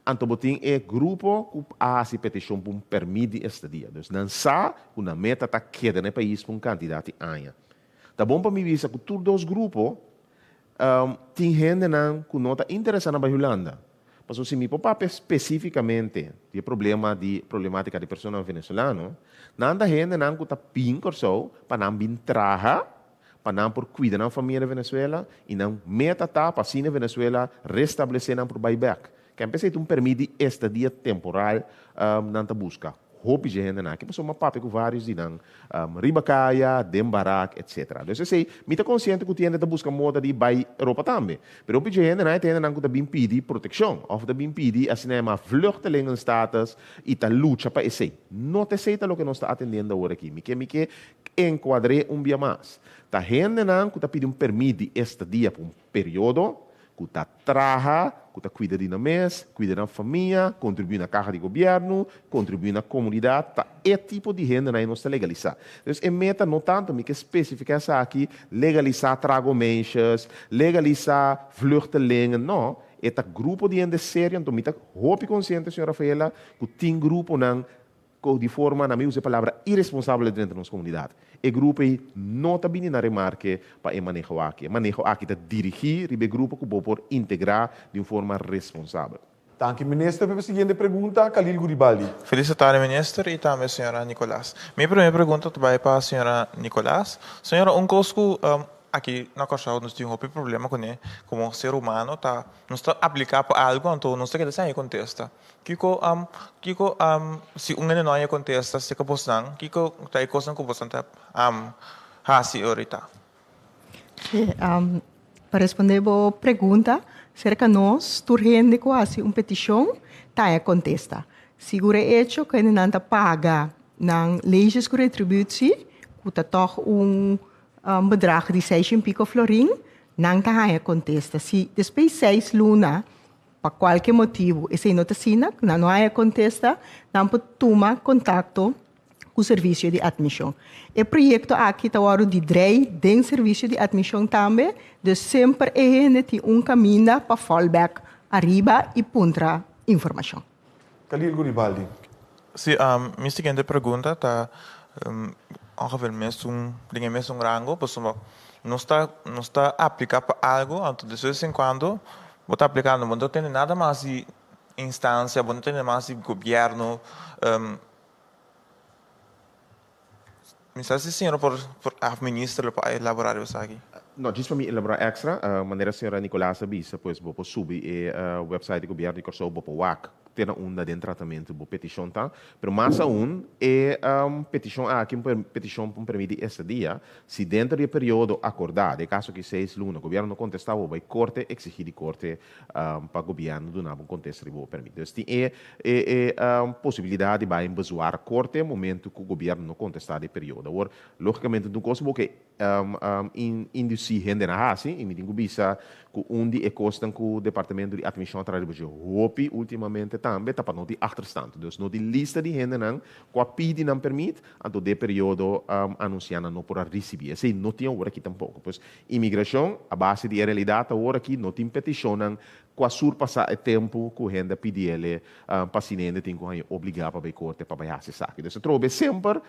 Anto bo tin e grupo ku a hasi petishon pa un pèrmit di estadia, dus nan sa ku nan meta ta keda na e pais pa un kantidat di aña. Ta bon pa mi bisa ku tur dos grupo. Tin hendenan ku no ta interesá na bai Hulanda. Pasobra si mi por papia spesífikamente di e problema di problemátika di personanan venezolano, nan ta hendenan ku ta bin Kòrsou pa nan bin traha, pa nan por kuida nan famia na Venezuela i nan meta ta pa asina Venezuela restablesé nan por bai bèk. Ken p'esei ta un permit di estadia temporal nan ta buska. Hopi dje hendenan aki pasobra mi a papia ku vários di nan riba kaya, den barak, etsetera. Dus esei, mi ta konsiente ku tin hende ta buska moda di bai Europa tambe. Pero hopi dje hendenan e ta hendenan ku ta bin pidi protekshon òf ta bin pidi asina yamá vluchtelingenstatus i ta lucha pa esei. No ta esei ta loke nos ta atendiendo awor aki. Mi ke mi ke enkuadr'é un bia mas. Ta hendenan ku ta pidi un permit di estadia pa un periodo, ku ta traha, ku ta kuida di nan mes, kuida nan famia, kontribuí na kaha di gobièrnu, kontribuí na komunidat, ta e tipo di hendenan ei nos ta legalisá. Dus e meta no tantu, mi ke spesifiká esaki, legalisá tragomeisjes, legalisá vluchtelingen, no, e ta grupo di hende serio, anto mi ta hopi konsiente, señor Rafaela, ku tin gruponan Ku di forma, na mi usa e palabra iresponsabel drenta nos komunidat. E grupo ei no ta bini na remarke pa e maneho aki. E maneho aki ta dirigí riba e grupo ku bo por integrá di un forma responsabel. Danki Minister. Pa e siguiente pregunta, Khalil Guribaldi. Felis tarde Minister y tambe señora Nicolaas. Mi primer pregunta ta bay pa señora Nicolaas. Señora, un cos cu aki na Corsou nos tin hopi problema cune como ser humano ta nos ta aplica pa algo anto nos ta keda sin haña contesta. Kiko kiko si un hende no haña kontesta serka bosnan, kiko ta e kosnan ku bosnan ta hasi orita? Sí, pa respondé bo pregunta, serka nos tur hende ku hasi un petishon ta haña kontesta. Sigur e echo ku hendenan ta paga nan leyes ku retributie, ku ta tòg un bedrag di seis en piko florin, nan ta haña kontesta. Si despues seis luna Pa kualke motibu esei no ta asina, nan no haya kontesta, nan por tuma kontakto ku servisio di atmishon. E proyekto aki ta wòrdu di drei den servisio di atmishon tambe, dus semper e hende tin un kaminda pa fall back ariba i puntra informashon. Khalil Guribaldi. Sí, mi siguiente pregunta ta ongeveer mesun, den e mesun rango, pasobra nos ta nos ta aplica pa algo, anto de vez en cuando bo ta aplicando, bo no ta tende nada mas di instancia, bo no tende mas di gobierno, Mi sa si señora por por af minister lo por a elabora riba esaki. No, djis pa mi elabora extra, manera señora Nicolaas a bisa, pues bo por subi e website di Gobierno di Kòrsou, bo por wak te na unda den tratamentu bo petishon ta. Pero mas aun, e petishon aki, un petishon pa un permit di estadia, si denter di e periodo akordá, den e kaso aki seis luna, Gobierno no kontestá bo, bai korte eksigí di korte pa Gobierno duna bo un kontesta riba bo permit. Dus tin e e e posibilidad di bai bezwaar korte momento ku Gobierno no kontestá den periodo. Awor, logicamente un kos bo ke inducí hende na hasi, i mi tin ku bisa ku un di e kosnan ku Departamento di Admishon a traha riba dje hopi ultimamente tambe ta pa no tin achterstand. Dus no tin lista di hendenan ku a pidi nan permit, anto den periodo anunsiá nan no por a risibí. Esei no tin awor aki tampoko. Pues Imigrashon, a base di e realidat awor aki no tin petishonnan ku a surpasá e tempu ku hende a pidi el'e pa asina hende tin ku haña obligá pa bai korte pa bai hasi esaki. Dus atrobe semper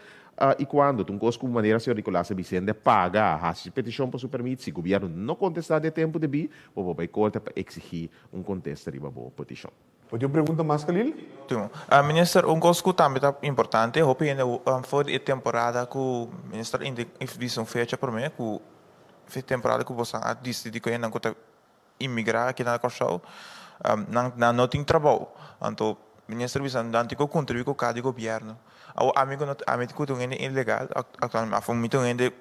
i kuando ta un kos ku manera señor Nicolas a bisa hende a paga hasi su petishon pa su permit, si gobièrnu no kontestá den e tempu debí, bo por bai korte pa eksigí un kontesta riba bo petishon. Bo tin un pregunta mas, Khalil? Tin. Minister, un kos ku tambe ta importante, hopi hende for di e temporada ku minister a bisa un fecha promé ku temporada ku boso a disidí ku hendenan ku ta imigrá aki na Kòrsou, nan nan no tin trabou. Anto minister a bisa nan tin ku kontribuí ku kada di gobièrnu. Awor ami ku no ami ku ta un hende ilegal aktualmente, òf mi ta un hende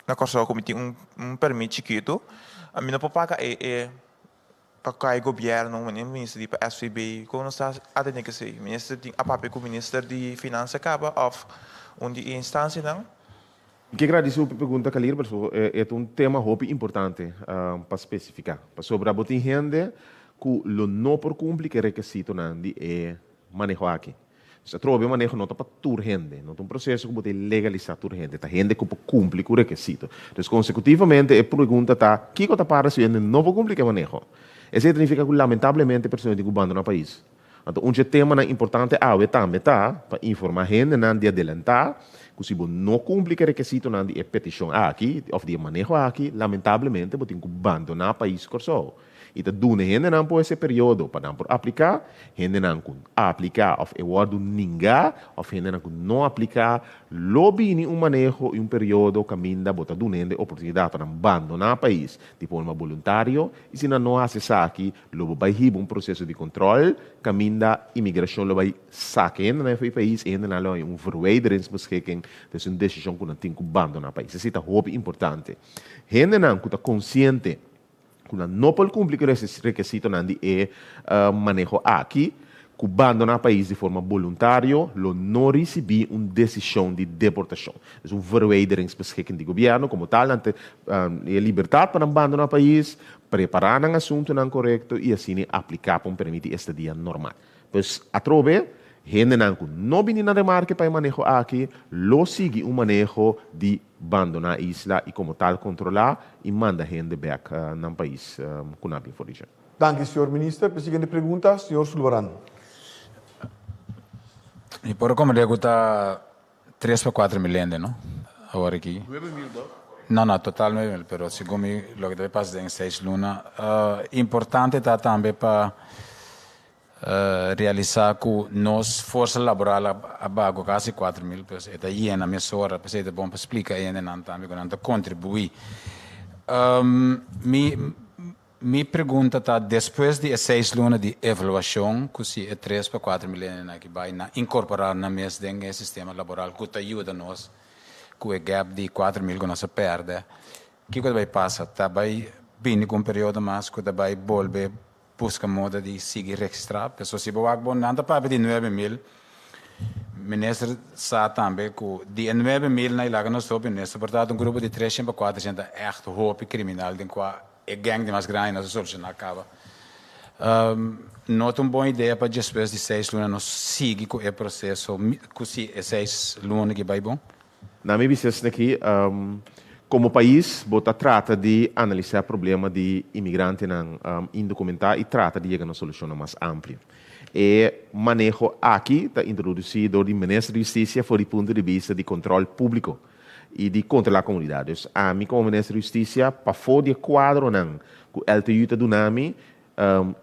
na Kòrsou ku mi tin un pèrmit chikitu, ami no por paga e Pa kai gobierno, mane minister di pa SVB, kon nos ta atende ku esei? Minister tin a papia ku minister di finansa kaba òf un di e instansianan? Mi ke gradisi bo pa e pregunta Kalir, pasobra e ta un tema hopi importante pa spesifiká. Pasobra bo tin hende ku lo no por kumpli ku e rekesitonan di e maneho aki. Dus atrobe maneho no ta pa tur hende, no ta un proseso ku bo ta legalisá tur hende, ta hende ku por kumpli ku rekesito. Dus konsekutivamente e pregunta ta, kiko ta para si hende no por kumpli ku e maneho? Esei ta nifiká ku lamentablemente e persona tin ku bandoná pais. Anto un dje temanan importante awe tambe ta pa informá hendenan di adelantá ku si bo no kumpli ku e rekesitonan di e petishon aki òf di e maneho aki, lamentablemente bo tin ku bandoná pais Kòrsou. I ta duna hendenan por ese periodo pa nan por apliká, hendenan ku apliká òf e wòrdu ningá òf hendenan ku no apliká, lo bini un maneho i un periodo kaminda bo ta duna hende oportunidat pa nan bandoná pais di forma boluntario i si nan no hasi esaki lo bo bai hiba un proseso di kontròl kaminda imigrashon lo bai saka hendenan for e pais i hendenan lo haña un verwijderingsbeschikking, dus un desishon ku nan tin ku bandoná pais. Esei ta hopi importante. Hendenan ku ta konsiente ku nan no por kumpli ku e rekesitonan di e maneho aki, ku bandoná pais di forma boluntario lo no risibí un desishon di deportashon. Es un verwijderingsbeschikking di gobièrnu, komo tal nan ta e libertat pa nan bandoná pais, prepará nan asuntunan korekto i asina apliká pa un permit di estadia normal. Pues atrobe, hendenan ku no bini na remarke pa e maneho aki lo sigui un maneho di bandoná isla i komo tal kontrolá i manda hende bèk nan pais ku nan a bin for di dje. Danki, señor Minister. P'e siguiente pregunta, señor Sulvaran. Mi por rekomend'é ku ta Tres pa 4000 hende, no? Awor aki. 9000 dòk? No, no, total 9000, pero segun mi loke ta bay pasa den seis luna. Importante ta tambe pa realisa cu nos forsa laboral a baha cu casi 4000, pues e ta yena mesora, p'esey ta bon pa splica e hendenan tambe cu nan ta contribui. Mi. Mi pregunta ta despues di e seis luna di evaluashon ku si e tres pa kuater milenionan aki bai na inkorporá nan mes den e sistema laboral ku ta yuda nos ku e gap di 4000 ku nos a pèrdè, kiko ta bai pasa? Ta bai bini ku un periodo mas ku ta bai bolbe buska moda di sigui registrá? Pasobra si bo wak bon nan ta papia di 9000, minister sa tambe ku di e 9000 nan i laga nos hopi minister por ta un grupo di 300 pa 400 ta ègt hopi kriminal den kua E gang di mas grandi nos a soluciona caba. No ta un bon idea pa despues di seis luna nos sigui cu e proceso cu si e seis luna ki bay bon? Na mi bista esaki, como pais bo ta trata di analisa problema di inmigrantenan indocumenta y trata di yega na solucionnan mas amplio. E maneho aki ta introduci dor di Minister di Husticia for di punto di bista di control publico. i di kontrolá komunidat. Dus ami komo Minister di Hustisia, pafó di e kuadronan ku LTU ta duna mi,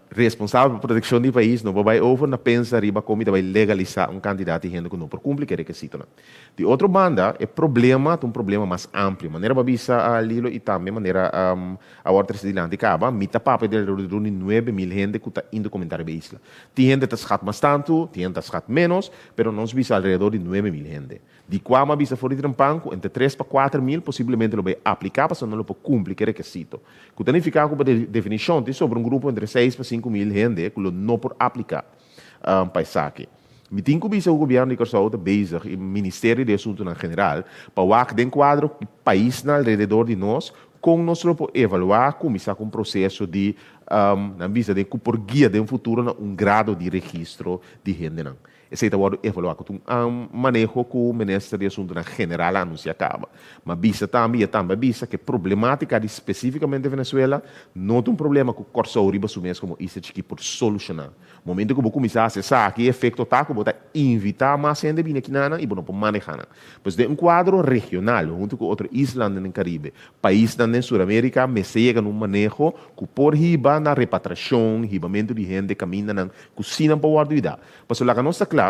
responsabel pa protekshon di pais, no por bai over na pensa riba kon mi ta bai legalisá un kantidat di hende ku no por kumpli ku e rekesitonan. Di otro banda, e problema ta un problema mas amplio. Manera bo a bisa, Lilo, i tambe manera awor trese dilanti kaba, mi ta papia di alrededor di 9000 hende ku ta indokumentá riba e isla. Tin hende ta skat mas tantu, tin hende ta skat ménos, pero nos bisa alrededor di 9000 hende. Di kua m'a bisa for di trempan ku entre 3000 pa 4000 posiblemente lo bai apliká pasobra nan lo por kumpli ku e rekesito. Ku ta nifiká ku pa definishon tin sobra un grupo entre 6000 pa 5000 hende ku lo no por apliká pa esaki. Mi tin ku bisa ku gobièrnu di Kòrsou ta bezig i Ministerio di Asuntunan General pa wak den kuadro ku paisnan alrededor di nos kon nos lo por evaluá kuminsá ku un proseso di nan bisa den ku por guia den futuro na un grado di registro di hendenan. Esei ta wòrdu evaluá ku ta un maneho ku Minister di Asuntunan General a anunsiá kaba. Ma bisa tambe i e tambe a bisa ku e problemátika di spesífikamente Venezuela no ta un problema ku Kòrsou riba su mes komo isla chikí por solushoná. Momento ku bo kuminsá hasi esaki e efekto ta ku bo ta invitá mas hende bini akinanan i bo no por manehá nan. Pues den un kuadro regional huntu ku otro islanan den Karibe, paisnan den Suramérika mester yega na un maneho ku por hiba na repatriashon, hibamentu di hende kamindanan ku sí nan por wòrdu yuda. Pasobra laga nos ta kla,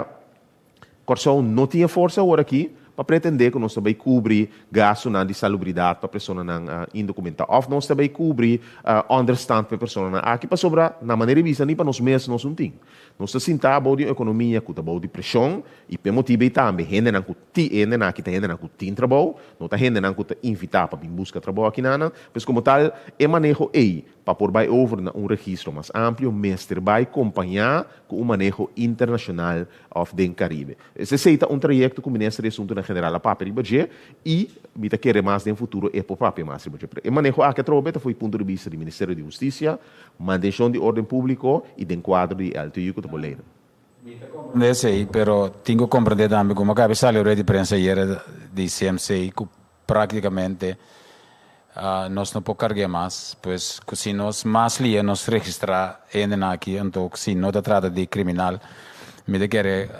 Kòrsou no tin e forsa awor aki pa pretendé ku nos ta bai kubri gastunan di salubridat pa personanan indokumentá òf nos ta bai kubri ònderstant pa e personanan aki pasobra na manera di bisa ni pa nos mes nos no tin. Nos ta sintá bou di un ekonomia ku ta bou di preshon i p'e motibu ei tambe hendenan ku ti hendenan aki ta hendenan ku tin trabou, no ta hendenan ku ta invitá pa bin buska trabou akinanan. Pues komo tal e maneho ei pa por bai over na un registro mas amplio mester bai kompañá ku un maneho internashonal òf den Karibe. Esei ta un trayekto ku Minister di Asuntunan General a papia riba dje i mi ta kere mas den futuro e por papia mas riba dje. Pero e maneho aki atrobe ta for di punto di bista di Ministerio di Hustisia, mantenshon di orden públiko i den kuadro di LTU ku ta por leinan. Mi ta komprendé esei, pero tin ku komprendé tambe ku mi a kabe sali rueda di prensa ayera di CMC ku práktikamente. Nos no por karg'é mas, pues ku si nos mas lia nos registrá hendenan aki, anto si no ta trata di kriminal, mi ta kere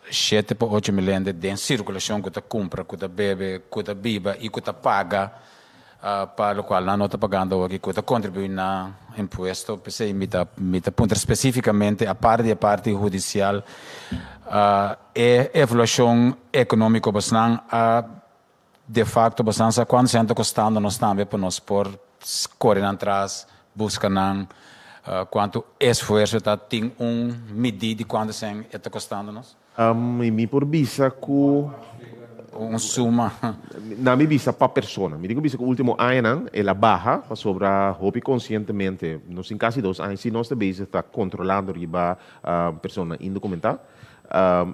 shete pa ocho mil hende den sirkulashon ku ta kumpra, ku ta bebe, ku ta biba i ku ta paga pa lokual nan no ta pagando awor aki, ku ta kontribuí na impuesto. P'esei mi ta mi ta puntra spesífikamente aparte di e parti hudisial e evaluashon ekonómiko bosnan a De facto bosan sa cuanto cent ta costando nos tambe pa nos por core nan tras, busca nan, cuanto esfuerzo ta tin un midi di cuanto cent e ta costando nos? Mi mi por bisa cu. Un suma. Na mi bisa pa persona. Mi tin cu bisa cu ultimo añanan el a baha pasobra hopi conscientemente, nos tin casi dos aña si nos ta bezig ta controlando riba personanan indocumenta.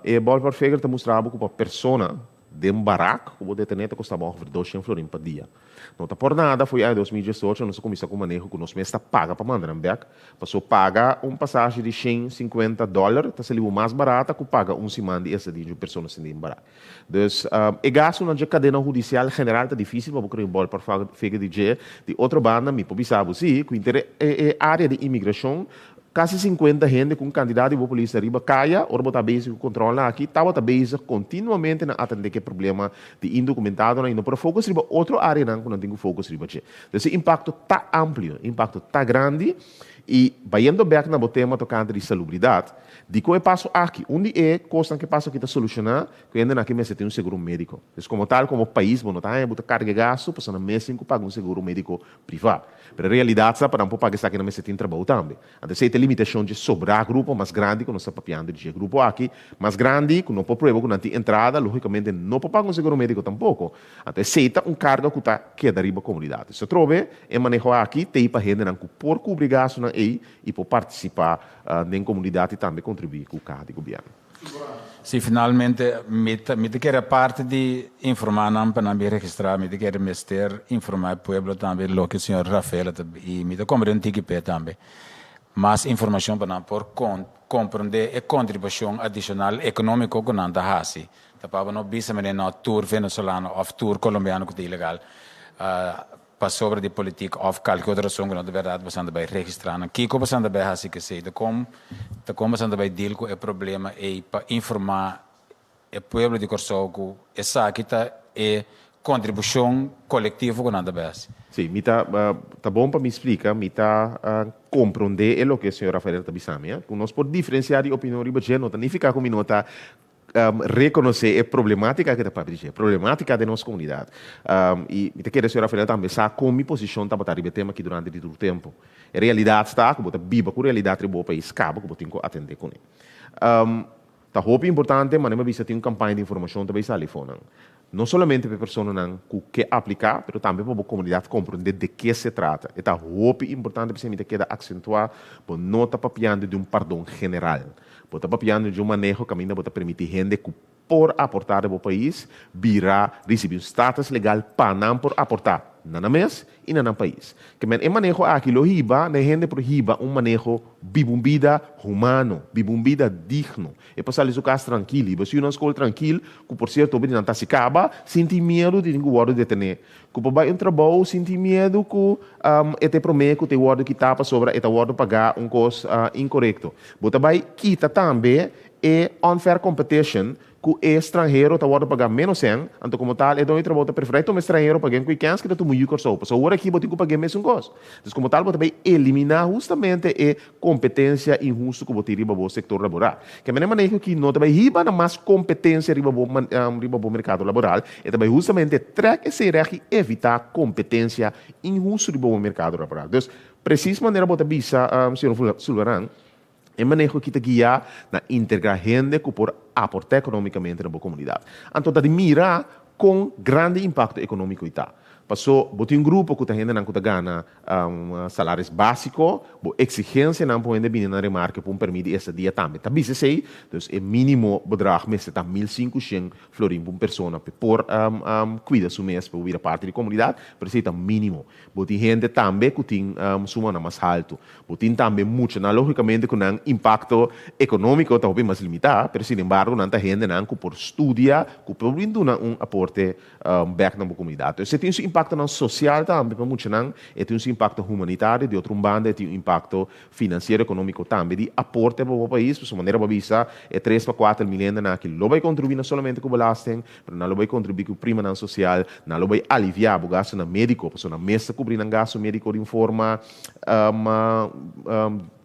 E ballpark figure ta mustra bo cu pa persona Den barak ku bo detené ta kosta bo ongeveer 200 florin pa dia. No ta por nada, fo'i aña 2018 nos a kuminsá ku maneho ku nos mes ta paga pa manda nan bèk. Paso paga un pasashi di 150 dòler ta sali bo mas barata ku paga un siman di estadia di un persona sin den barak. Dus, e gastunan dje kadena hudisial general ta difísil pa bo krea un bòlpark figure di dje. Di otro banda, mi por bisa bo sí ku inter e área di imigrashon Kasi 50 hende ku un kantidat di bo polis ariba kaya ora bo ta bezig ku kontrolnan aki tabata bezig kontinuamente na atendé ku e problema di indokumentadonan i no por a fokus riba otro areanan ku nan tin ku fokus riba dje. Entonces e impakto ta amplio, e impakto ta grandi i bayendo bèk na bo tema tokante di salubridat, dikon e paso aki? Un di e kosnan ku e paso aki ta solushoná ku hendenan aki mester tin un seguro médiko. Entonces komo tal komo pais bo no ta haña bo ta karga e gastu pasobra nan mes tin ku paga un seguro médiko Privá. Pero e realidat sa pa nan por paga esaki nan mester tin trabou tambe. Anto esei ta e limitashon dje sobrá grupo mas grandi ku nos ta papiando di dje. Grupo aki mas grandi ku no por prueba ku nan tin entrada, logikamente no por paga un seguro médiko tampoko. Anto esei ta un karga ku ta keda riba komunidat. Esei atrobe e maneho aki t'ei pa hendenan ku por kubri gastunan ei i por partisipá den komunidat i tambe kontribuí ku kaha di gobièrnu. Si finalmente mi ta mi ta kere aparte di informa nan pa nan bin registra mi ta kere mester informa e pueblo tambe loke señor Rafael a ta y mi ta komprende un tiki p'e tambe mas informacion pa nan por comprende e contribucion adicional economico cu nan ta haci ta paba no bisa manera no tur venezolano of tur colombiano cu ta ilegal Pasobra di politik of kalke otro rason ku no ta bèrdat bosan ta bai registrá nan. Kiko bosan ta bai hasi kesei? Ta kon ta kon bosan ta bai deal ku e problema ei pa informá e pueblo di Kòrsou ku esaki ta e kontribushon kolektivo ku nan ta bai hasi? Sí, mi ta ta bon pa mi splika, mi ta komprondé e loke señor Rafael ta bisa mi. Ku nos por diferensiá di opinion riba dje no ta nifiká ku mi no ta Rekonosé e problematika ke ta papia di dje, problematika den nos komunidat. I mi ta kere señor Rafael tambe sa kon mi posishon tabata riba e tema aki durante di tur tempu. E realidat ta ku bo ta biba ku realidat riba bo pais kaba ku bo tin ku atendé kuné. Ta hopi importante, manera mi a bisa tin un kampaña di informashon ta bai sali fonan. No solamente pa e personanan ku ke apliká, pero tambe pa bo komunidat komprondé de ke se trata. E ta hopi importante p'esei mi ta keda aksentuá, bo no ta papiando di un pardon general. Bo ta papiando di un maneho kaminda bo ta permití hende ku por aportá den bo pais bira risibí un status legal pa nan por aportá na nan mes i na nan pais. Ke men e maneho aki lo hiba na e hende por hiba un maneho biba un bida humano, biba un bida digno. E por sali su kas trankil, hiba su yunan skol trankil, ku por sierto hopi di nan ta hasi kaba, sin tin miedu di tin ku wòrdu detené. Ku por bai un trabou sin tin miedu ku e ta e promé ku ta e wòrdu kitá pasobra e ta wòrdu pagá un kos inkorekto. Bo ta bai kita tambe e unfair competition ku e stranhero ta wòrdu pagá ménos sèn, anto komo tal e doño di trabou ta preferá e tuma e stranhero pag'é ku e kèns ku ta tuma yu Kòrsou, pasobra awor aki bo tin ku pag'é mesun kos. Entonces komo tal bo ta bai eliminá hustamente e kompetensia inhustu ku bo tin riba bo sektor laboral. Ke manera maneho aki no ta bai hiba na mas kompetensia riba bo riba bo merkado laboral, e ta bai hustamente trèk esei règt i evitá kompetensia inhustu riba bo merkado laboral. Dus, presis manera bo ta bisa, señor Sulvaran, E maneho aki ta guiá na integrá hende ku por aportá ekonómikamente na bo komunidat. Anto ta di mira kon grandi impakto ekonómiko i ta. Pasó bo tin un grupo ku ta hendenan ku ta gana salaris básiko, bo eksigensianan pa un hende bini na remarke pa un pèrmit di estadia tambe ta bisa esei, dus e mínimo bedrag mester ta 1500 florin pa un persona pa e por kuida su mes, pa e por bira parti di komunidat, pero esei ta mínimo. Bo tin hende tambe ku tin sumanan mas haltu. Bo tin tambe muchanan logicamente cu nan impacto economico ta hopi mas limita, pero sin embargo nan ta hendenan cu por studia, cu por bin duna un aporte bek na bo comunidad. Entonces tin su. impaktonan sosial tambe pa muchanan, e tin su impakto humanitario, di otro un banda e tin un impakto finansiero ekonómiko tambe di aporte pa bo pais, pasobra manera bo a bisa e tres pa kuater mil hendenan aki lo bai kontribuí no solamente ku belasting, pero nan lo bai kontribuí ku primanan sosial, nan lo bai aliviá bo gastunan médiko, pasobra nan mes ta kubrí nan gastu médiko di un forma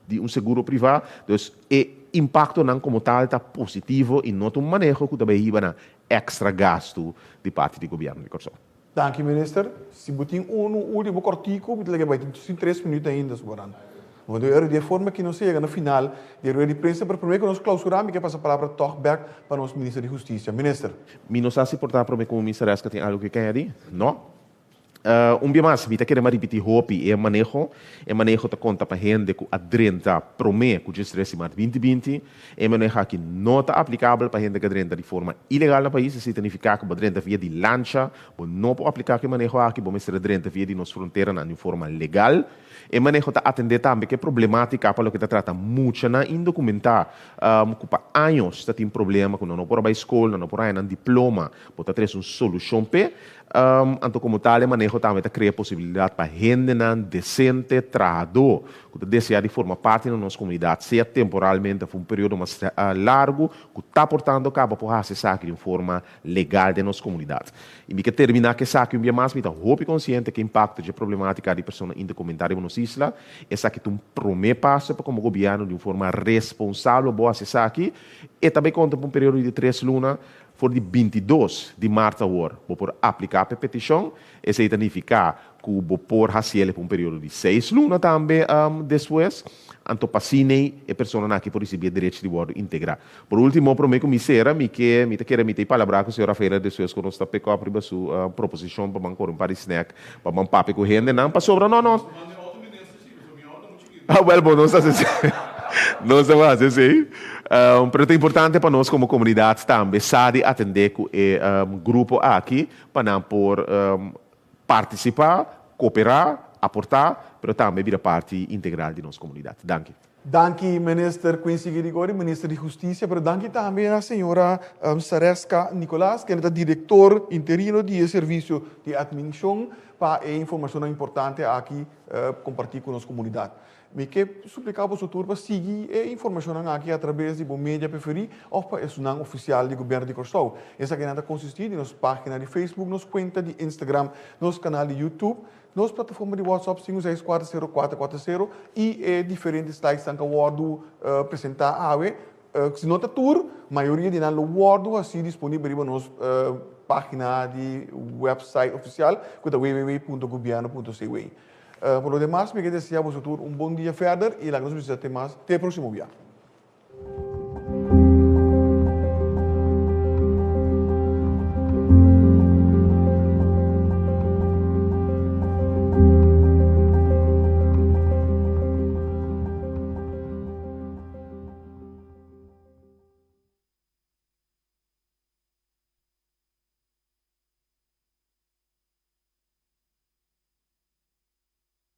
di un seguro privá. Dus e impaktonan komo tal ta positivo i no ta un maneho ku ta bai hiba na èkstra gastu di parti di gobièrnu di Kòrsou. Danki minister. Si bo tin unu ultimo kòrtiku mi ta laga bai tin tres minüt ainda sobrando. Bo debe di e forma ki nos a yega na final di e rueda di prensa pero prome ku nos klausurá mi ke pasa palabra tòg bèk pa nos minister di hustisia. Minister. Mi no sa si por ta prome ku minister Reska tin algu ke kaya di. No. Un bia mas, mi ta kere mas ripití hopi e maneho. E maneho ta konta pa hende ku a drenta promé ku 13 di mart 2020. E maneho aki no ta aplikabel pa hende ku a drenta di forma ilegal na pais. Esei ta nifiká ku bo a drenta via di lancha, bo no por apliká ku e maneho aki. Bo mester a drenta via di nos fronteranan di un forma legal. E maneho ta atendé tambe ku e problemátika pa loke ta trata muchanan indokumentá ku pa años ta tin problema ku nan no por a bai skol, nan no por haña nan diploma. Bo ta trese un solushon p'e. Anto komo tal e maneho tambe ta krea posibilidat pa hendenan desente, trahadó, ku ta deseá di forma parti na nos komunidat, sea temporalmente òf un periodo mas largu, ku ta portando kaba por hasi esaki di un forma legal den nos komunidat. I mi ke terminá ku esaki un bia mas, mi ta hopi konsiente ku e impakto dje problemátika di persona indokumentá riba nos isla. Esaki ta un promé paso pa komo gobièrnu di un forma responsabel bo hasi esaki. E ta bai konta pa un periodo di tres luna. For di 22 di mart awor bo por apliká pa e petishon. Esei ta nifiká ku bo por hasiel pa un periodo di seis luna tambe despues. Anto pa asinei e personanan aki por risibí e derecho di wòrdu integrá. Por último, promé ku mi sera, mi ke mi ta kere mi ta e palabrá ku señor Rafaela despues ku nos ta pick up riba su proposishon pa ban kore un par di snack pa ban papia ku hendenan pasobra no no Ah, wel, bo nos ta hasi esei. Nos ta hasi esei. Pero ta importante pa nos komo komunidat tambe sa di atendé ku e grupo aki pa nan por partisipá, koperá, aportá, pero tambe bira parti integral di nos komunidat. Danki. Danki Minister Quincy Girigorie, Minister di Hustisia, pero danki tambe na señora Sareska Nicolaas, kende ta Direktor interino di e Servisio di Atminshon, pa e informashonnan importante aki kompartí ku nos komunidat. Mi ke supliká boso tur pa sigui e informashonnan aki atrabes di bo media preferí òf pa esunnan ofisial di Gobièrnu di Kòrsou. Esakinan ta konsistí di nos página di Facebook, nos kuenta di Instagram, nos kanal di YouTube, nos plataforma di WhatsApp 5640440 i e diferente slidesnan ku a wòrdu presentá awe. Si no ta tur, mayoria di nan lo wòrdu hasí disponibel riba nos página di wèpsait ofisial ku ta www.gobierno.cw. Por lo demas mi ke deseá boso tur un bon dia fèrder i laga nos bisita te mas te e próksimo bia.